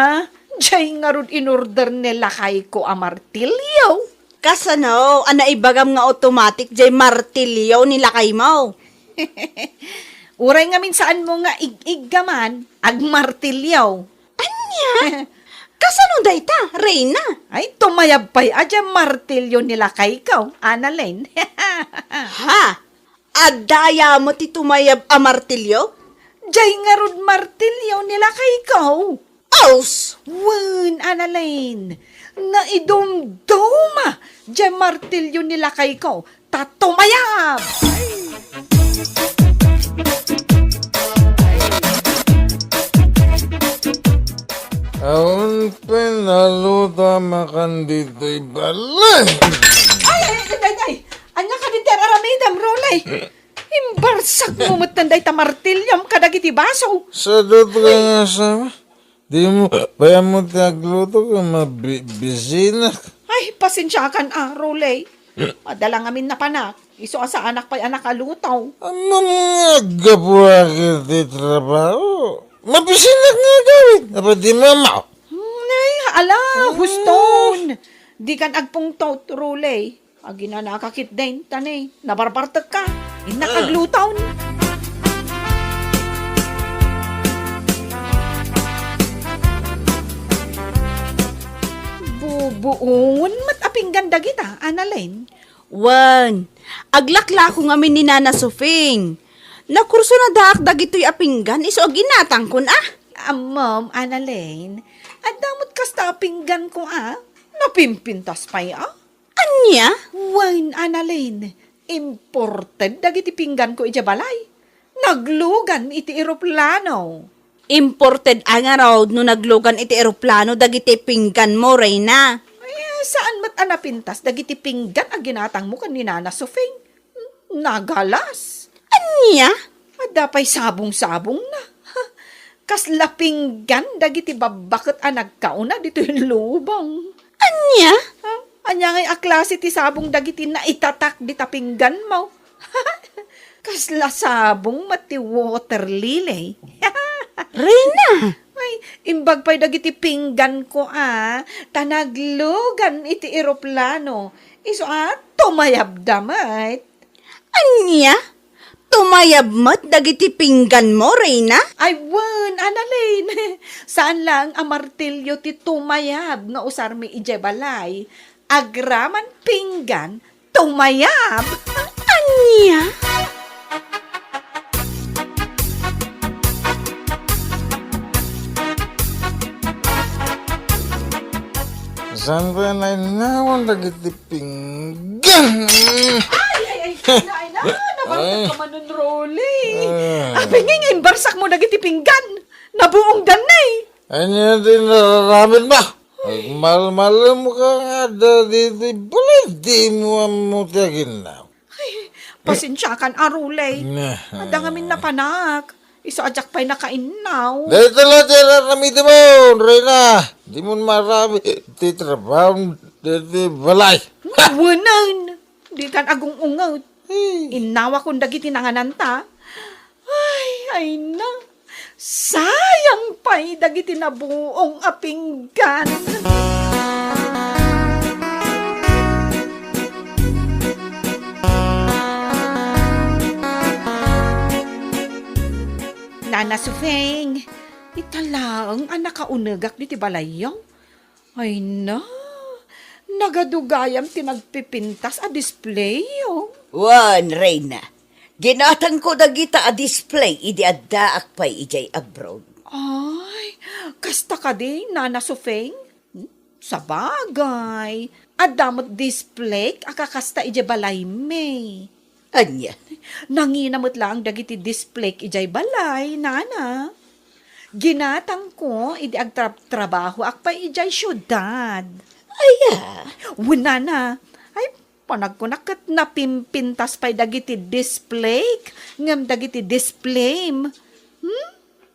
Diay ngarud in-order ni lakayko a martilyo. Kasano a naibagam nga automatic diay martilyo ni lakaymo? Uray ngamin saanmo nga ig-iggaman, agmartilyo. Ania? Kasano dayta, Reyna? Ay, tumayab pay a diay martilyo ni lakayko, Annalyn. Ha? Adda aya met ti tumayab a martilyo? Diay ngarud martilyo ni lakayko. Aus! Wen, Annalyn, naidumduma diay martilyo ni lakayko, ta tumayab! Awan pay naluto a makan ditoy balay. Ay, ay, ay, ay, ay! Ania kadin ti ar-aramidem, Rolay? Imbarsakmo met dayta martilyom kadagiti baso. Sadot ka nga asawa. Dimo pay ammo ti agluto ken mabisinak. Ay, pasensiakan a, Rolay. Adda la ngamin napanak. Isu a saanak pay a nakaluto. Ammom nga aggapuak iti trabaho. Mabisinak nga agawid. Apay dimo ammo? Hmm, ay, ala, huston. Dikan agpungtot, Rolay. Aginanaka ketdin, ta ne, nabarbartekka. Innak agluton. Bubuongen met a pinggan dagita, Annalyn. Wen, aglaklako ngamin ni Nana Sofing. Nakursunadaak dagitoy a pinggan isu a ginatangkon a. Ammom, Annalyn, adda met kasta a pingganko a. Napimpintas pay a. Ania? Wen, Annalyn, imported dagiti pingganko idiay balay. Naglugan iti eroplano. Imported a ngarud no naglugan iti eroplano dagiti pingganmo, Reyna. Ay, saan met a napintas dagiti pinggan a ginatangmo ken ni Nana Sofing. Nagalas. Ania? Adda pay sabong-sabongna. Kasla pinggan dagiti babbaket a nagkauna ditoy lubong. Ania? Ha? Ania ngay a klase ti sabong dagiti naitatak dita pingganmo? Kasla sabong met ti water lily. Reyna! Ay, imbag pay dagiti pingganko a, ta naglugan iti eroplano. Isu a, tumayabda met. Ania? Tumayab met dagiti pingganmo, Reyna? Ay, wen, Annalyn. Saan laeng a martilyo ti tumayab nga usarmi idiay balay. Agraman pinggan, tumayab. Ania? Saan pay a nainnawan dagiti pinggan? Ay, ay, ay, ay, na, ay, na, nabarsak ka manen, Rolly. Ah. Apay ngay nga imbarsakmo dagiti pinggan? Nabuongdan, eh. Ania ti nararamidmo? Ay, malmalem ka nga adda ditoy balay, dimo ammo ti aginnaw. Ay, pasensiakan a, Rolly. Nah. Adda ngamin napanak. Isu a diak pay nakainnaw. Dayta la ti ar-aramidem, Reyna. Dimo maaramid ti trabaho ditoy balay. Wen, dikan agung-unget. Ay. Innawakon dagiti nangananta. Ay, ay na. Sayang pay dagiti nabuong a pinggan. Nana Sufeng, ita laeng a nakaunegak diti balayyo. Ay na, nagadugayam ti nagpipintas a display, oh. Wen, Reyna, ginatangko dagita a display idi addaak pay idiay abroad. Ay, Kasta kadi, Nana Sufeng? Hmm? Sabagay, adda met display a kakasta idiay balaymi. Ania? Nangina met laeng dagiti display idiay balay, Nana. Ginatangko idi agtrab-trabahoak pay idiay siudad. Aya? Wen, Nana. Ay, panagkunak ket napimpintas pay dagiti display ngem dagiti display. Hmm?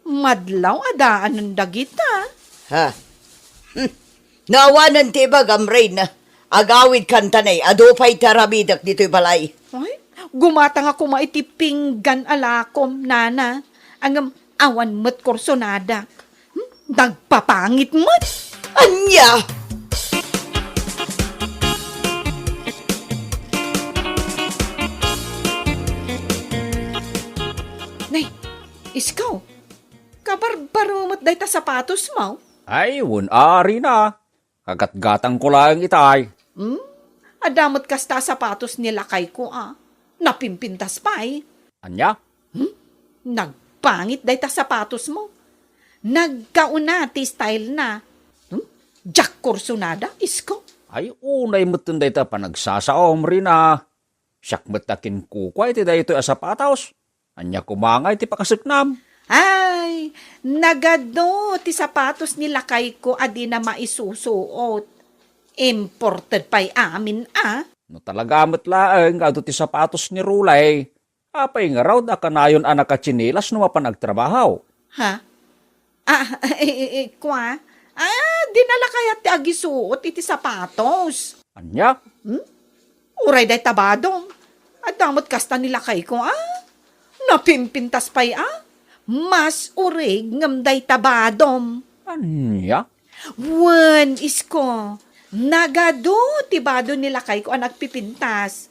Madlaw a daanen dagita. Ha? Hmm. No awanen ti ibagam, Reyna. Agawidkan ta nay, adu pay ti aramidek ditoy balay. Ay, gumatang a koma iti pinggan a lakom, Nana. Ngem awan met kursonadak. Hmm? Nagpapangit met. Ania? Nay, iskaw, kabarbaro met dayta sapatosmo? Ay, wen a, Reyna. Kagatgatangko laeng itay. Hmm? Adda met kasta a sapatos ni lakayko a. Napimpintas pay. Ania? Hmm? Nagpangit dayta sapatosmo. Nagkauna ti stylena. Hmm? Diak kursunada, isko. Ay, unay metten dayta panagsasaom, Reyna. Siak met a kinkukua iti daytoy a sapatos. Ania koma ngay ti pakaseknam? Ay, nagadu ti sapatos ni lakayko a dina maisusuot. Imported pay amin a. No talaga met laeng nga adu ti sapatos ni Rulay, apay ngarud a kanayon a nakatsinilas no mapan agtrabaho? Ha? Ah, eh, eh, eh, kwa? Ah, dina la kayat ti agisuot iti sapatos. Ania? Hmm? Uray dayta badom. Adda met kasta ni lakayko, ah? Napimpintas pay, ah? Mas urig ngem dayta badom. Ania? Wen, isko, nagadu ti bado ni lakayko a nagpipintas.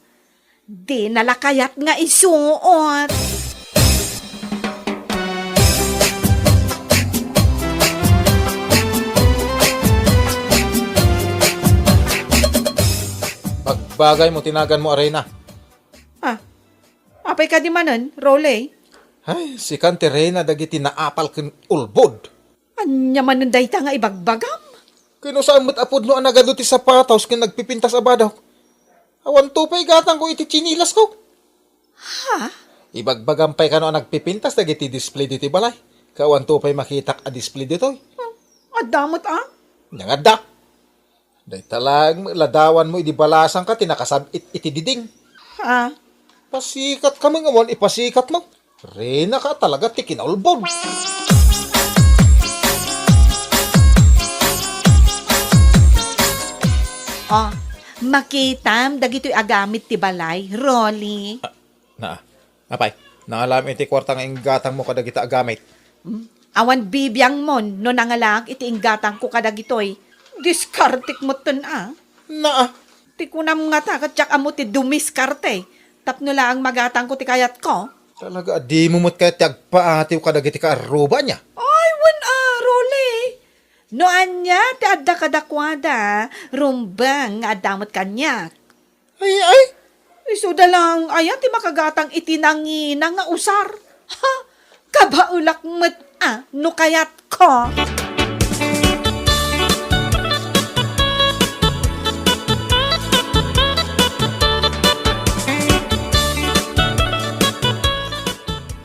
Dina la kayat nga isuot. Bagbagaymo ti naganmo a reyna. Ah, apay kadi manen, Rolly? Ay, sikan ti reyna dagiti naapal ken ulbod. Ania manen dayta nga ibagbagam? Ken no saan met a pudno a nagadu ti sapatos ken nagpipintas a badok. Awanto pay gatangko iti tsinilasko. Ha? Ibagbagam pay kano a nagpipintas dagiti display ditoy balay. Ket awanto pay makitak a display ditoy. Hmm, adda met, ah? Nangadda. Dayta laeng met ladawanmo idi balasangka ti nakasab-it iti diding. Ha? Pasikatka met nga awan ipasikat mo. Reyna ka talaga ti kinaulbod. Oh, makitam dagitoy agamit ti balay, Rolly. Ah, naa. Apay, nangalam iti kuarta nga inggatangmo kadagita agamit. Hmm? Awan bibiangmon no nangalaak iti inggatangko kadagitoy. Diskartek metten a. Naa. Ti kunam ngata, ket diak ammo ti dumiskarte tapno laeng magatangko ti kayatko. Talaga a dimo met kayat ti agpaatiw kadagiti kaarruba, ania? Ay, wen a, Rolly. No ania ti adda kadakuada, rumbeng nga adda met kaniak. Ay, ay! Isuda laeng aya ti makagatang iti nangina nga usar? Ha? Kabaelak met a no kayatko.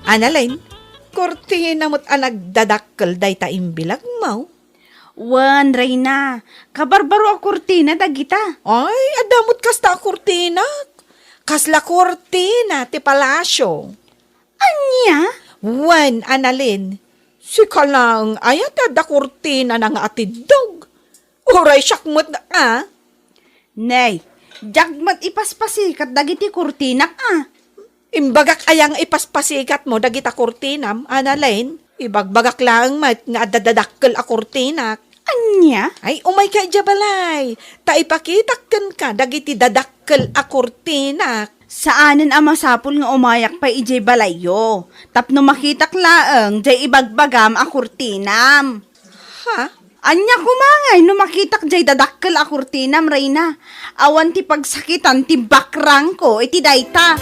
Annalyn, kurtina met a nagdadakkel dayta imbilagmo. Wen, Reyna, kabarbaro a kurtina dagita. Ay, adda met kasta a kurtina. Kasla kurtina ti palasio. Ania? Wen, Annalyn, sika laeng aya ti adda kurtinana nga atiddog? Uray siak met a. Nay, diak met ipaspasikat dagiti kurtinak a. Imbagak aya nga ipaspasikatmo dagita kurtinam, Annalyn? Ibagbagak laeng met nga adda dadakkel a kurtinak. Ania? Ay, umayka idiay balay, ta ipakitak kenka dagiti dadakkel a kurtinak. Saanen a masapul nga umayak pay idiay balayyo, tapno makitak laeng diay ibagbagam a kurtinam. Ha? Ania koma ngay no makitak diay dadakkel a kurtinam, Reyna? Awan ti pagsakitan ti bakrangko iti dayta.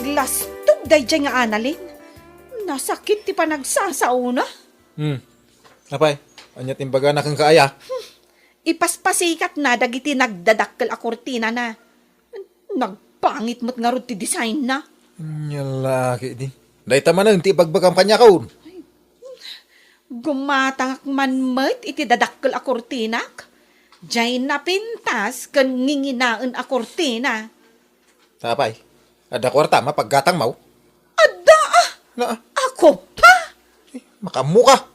Lastog daydiay nga Annalyn. Nasakit ti panagsasaona. Hmm. Apay, ania ti imbagana kenka aya? Ipaspasikatna dagiti nagdadakkel a kurtinana. Nagpangit met ngarud ti designna. Ania la ketdi? Dayta manen ti ibagbagam kaniakon. Gumatangak man met iti dadakkel a kurtinak. Diay napintas ken nginginaen a kurtina. Apay, adda kuartam a paggatangmo? Adda, ah! Na, ah. Ako pa! Eh, makaammoka.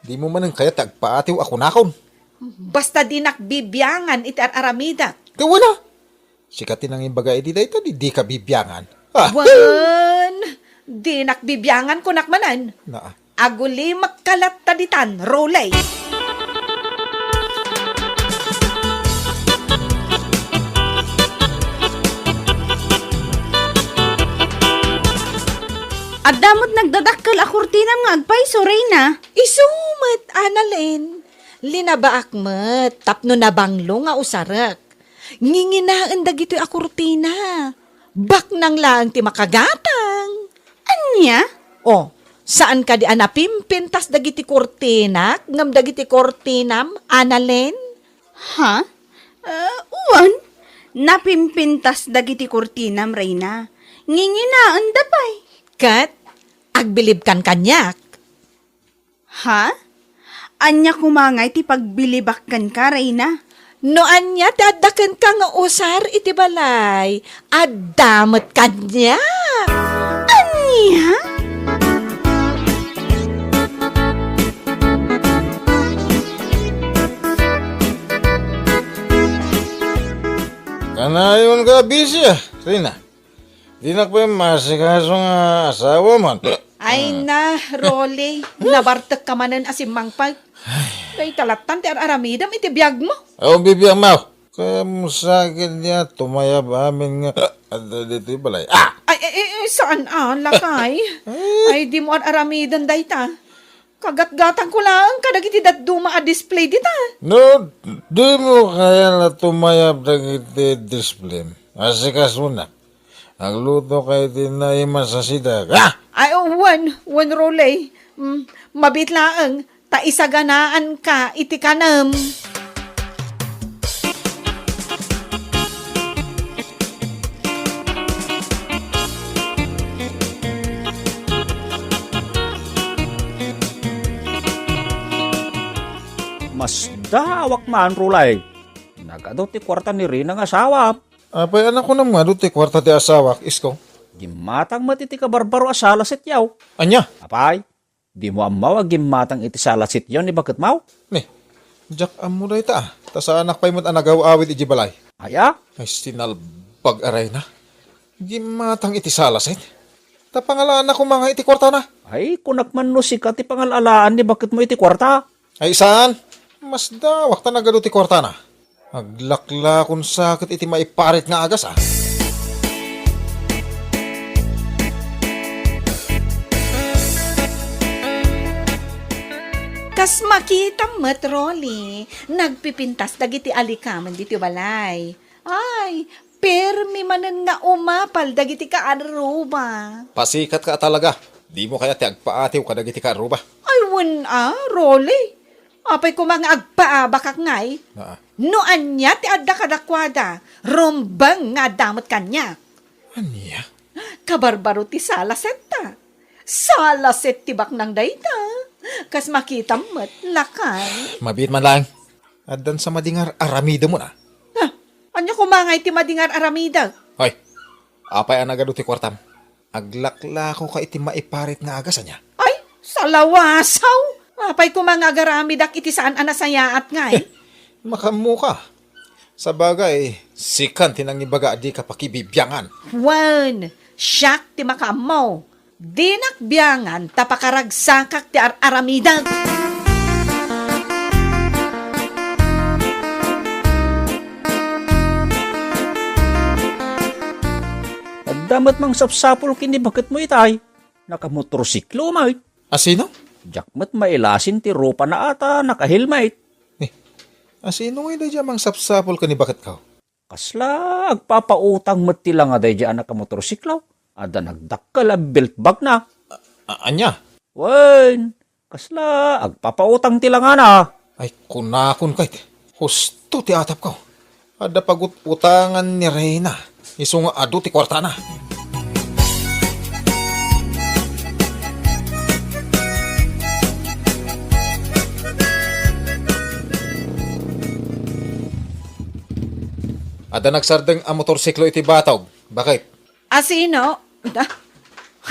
Dimo manen kayat ti agpaatiw a kunakon. Basta dinak bibiangan iti ar-aramidek. Gawana. Sika ti nangimbaga idi dayta, di, dika bibiangan. Ah! Wen, dinak bibiangan, kunak manen. Na, ah. Agulimek ka latta ditan, Roley. Adda met nagdadakkel a kurtinam nga agpayso, Reyna. Isu met, Annalyn. Linabaak met tapno nabanglo nga usarek. Nginginaen dagitoy a kurtina. Baknang laeng ti makagatang. Ania? O, saan kadi a napimpintas dagiti kurtinak ngem dagiti kurtinam, Annalyn? Ha? Ah, wen, napimpintas dagiti kurtinam, Reyna. Nginginaenda pay. Ket agbilibkan kaniak. Ha? Ania koma ngay ti pagbilibak kenka, Reyna? No ania ti adda kenka nga usar iti balay, adda met kaniak. Ania? Kanayon ka, Bisia, Reyna. Dinak pay maasikaso nga asawa man. Ay na, Rolly, nabartek ka manen a simmangpet. Dayta lattan ti ar-aramidem iti biagmo. Aw, bibiagmo. Kayatmo sa ketdi a tumayab amin nga adda ditoy balay. Ah! Ay, ay, ay, ay, saan a, lakay? Ay, dimo ar-aramiden dayta. Kagatgatangko laeng kadagiti dadduma a display dita. No, dimo kayat a tumayab dagiti display. Asikasonak. Agluto ka iti naimas a sidak. Ah! Ay, oh, wen, wen, Rolly. Mm, mabiit laeng, ta isaganaanka iti kanem. Masdaawak man, Rolly. Nagadu ti kuarta ni Rina nga asawam. Apay a nakunam nga adu ti kuarta ti asawak, isko? Gimmatang met iti kabarbaro a sala sitio. Ania? Apay, dimo ammo a gimmatang iti sala sitio ni baketmo? Ni, diak ammo dayta, ah. Ta saanak pay met a nagaw-awid iti balay. Aya? Ay, sinalbag a Reyna. Gimmatang iti sala set. Ta pangalaanna koma nga iti kuartana. Ay, kunak man no sika ti pangalalaan ni baketmo iti kuarta. Ay, saan? Masdaawak ta nagadu ti kuartana. Aglaklakon sa ket iti maiparit nga agas, ah. Kas makitam met, Rolly, nagpipintas dagiti alikamen ditoy balay. Ay, permi manen nga umapal dagiti kaarruba. Pasikatka a talaga. Dimo kayat ti agpaatiw kadagiti kaarruba? Ay, wen a, Rolly. Apay koma nga agpaabakak ngay? Naa. No ania ti adda kadakuada, rumbeng nga adda met kaniak. Ania? Kabarbaro ti sala setta. Sala set ti baknang dayta. Kas makitam met, lakay. Mabiit man laeng. Addan sa madingar aramidemon, ah. Ah, ania koma ngay ti madingar aramidek? Hoy, apay a nagadu ti kuartam? Aglaklako ka iti maiparit nga agas, ania? Ay, salawasaw! Apay koma nga agaramidak iti saan a nasayaat ngay? Makaammo ka. Sabagay, sikan ti nangibaga a dika pakibibiangan. Wen, siak ti makaammo. Dinak biangan ta pakaragsakak ti ar-aramidek. Adda met mangsapsapul ken ni baketmo itay. Nakamotorsiklo met. Asino? Diak met mailasin ti rupana a ta nakahelmet. Eh, asino ngay daydiay a mangsapsapul ken ni baketko? Kasla agpapautang met ti langa daydiay a nakamotorsiklo. Adda nagdakkel a belt bagna. A-, ania? Wen, kasla agpapautang ti langana. Ay, kunakon ket, husto ti atapko. Adda pagut-utangan ni Reyna, isu nga adu ti kuartana. Adda nagsardeng a motorsiklo iti batog. Bakit? Asino? Da?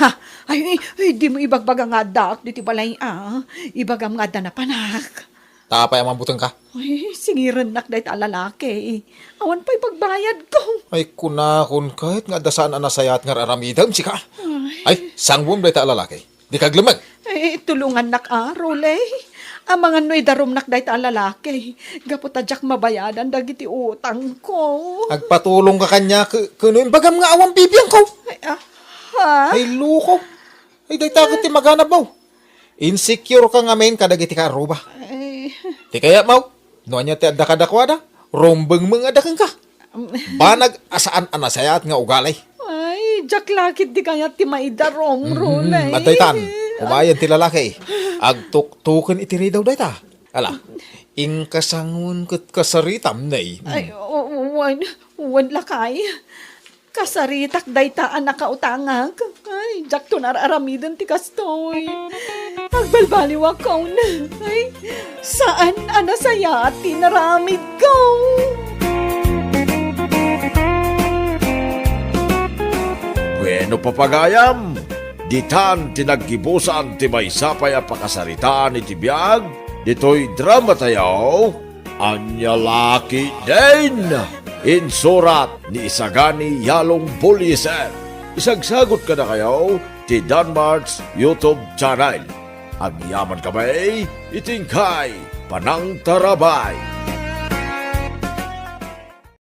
Ha? Ay, ay, ay, dimo ibagbaga nga addaak ditoy balay, a. Ibagam nga adda napanak. Ta apay a mabutengka? Ay, singirennak dayta a lalaki. Awan pay pagbayadko. Ay, kunakon ket nga adda saan a nasayaat nga ar-aramidem, sika. Ay. Ay, sanguem dayta a lalaki. Dika aglemmeng. Eh, tulongannak a, Roley. Amangan no idarumnak dayta a lalaki. Gapu ta diak mabayadan dagiti utangko. Agpatulongka kaniak, ke-, ken no imbagam nga awan bibiangko. Ay, ah, ha? Ay, loko. Ay, dayta ket ti maganabmo. Insecure ka ngamin kadagiti kaarruba. Ay. Ti kayatmo, no ania ti adda kadakuada, rumbengmo nga adda kenka. Banag a saan a nasayaat nga ugali. Ay, diak la ket di kayat ti maidarum, Roley. Adda itan, umayen ti lalaki. Agtuktoken iti ridaw dayta. Ala, inka sanguem ket kasaritam, ne. Ay, o-, wen, wen lakay. Kasaritak dayta a nakautangak. Ay, diakton ar-aramiden ti kastoy. Agbalbaliwakon. Ay, saan a nasayaat ti inaramidko. Bueno, papagayam, ditan ti naggibusan ti maysa pay a pakasaritaan iti biag ditoy drama tayo. Ania la ketdin? Insurat ni Isagani Yalong Bullieser. Isagsagut kadakayo ti Danmart's YouTube channel. Agyamankami iti inkay panangtarabay.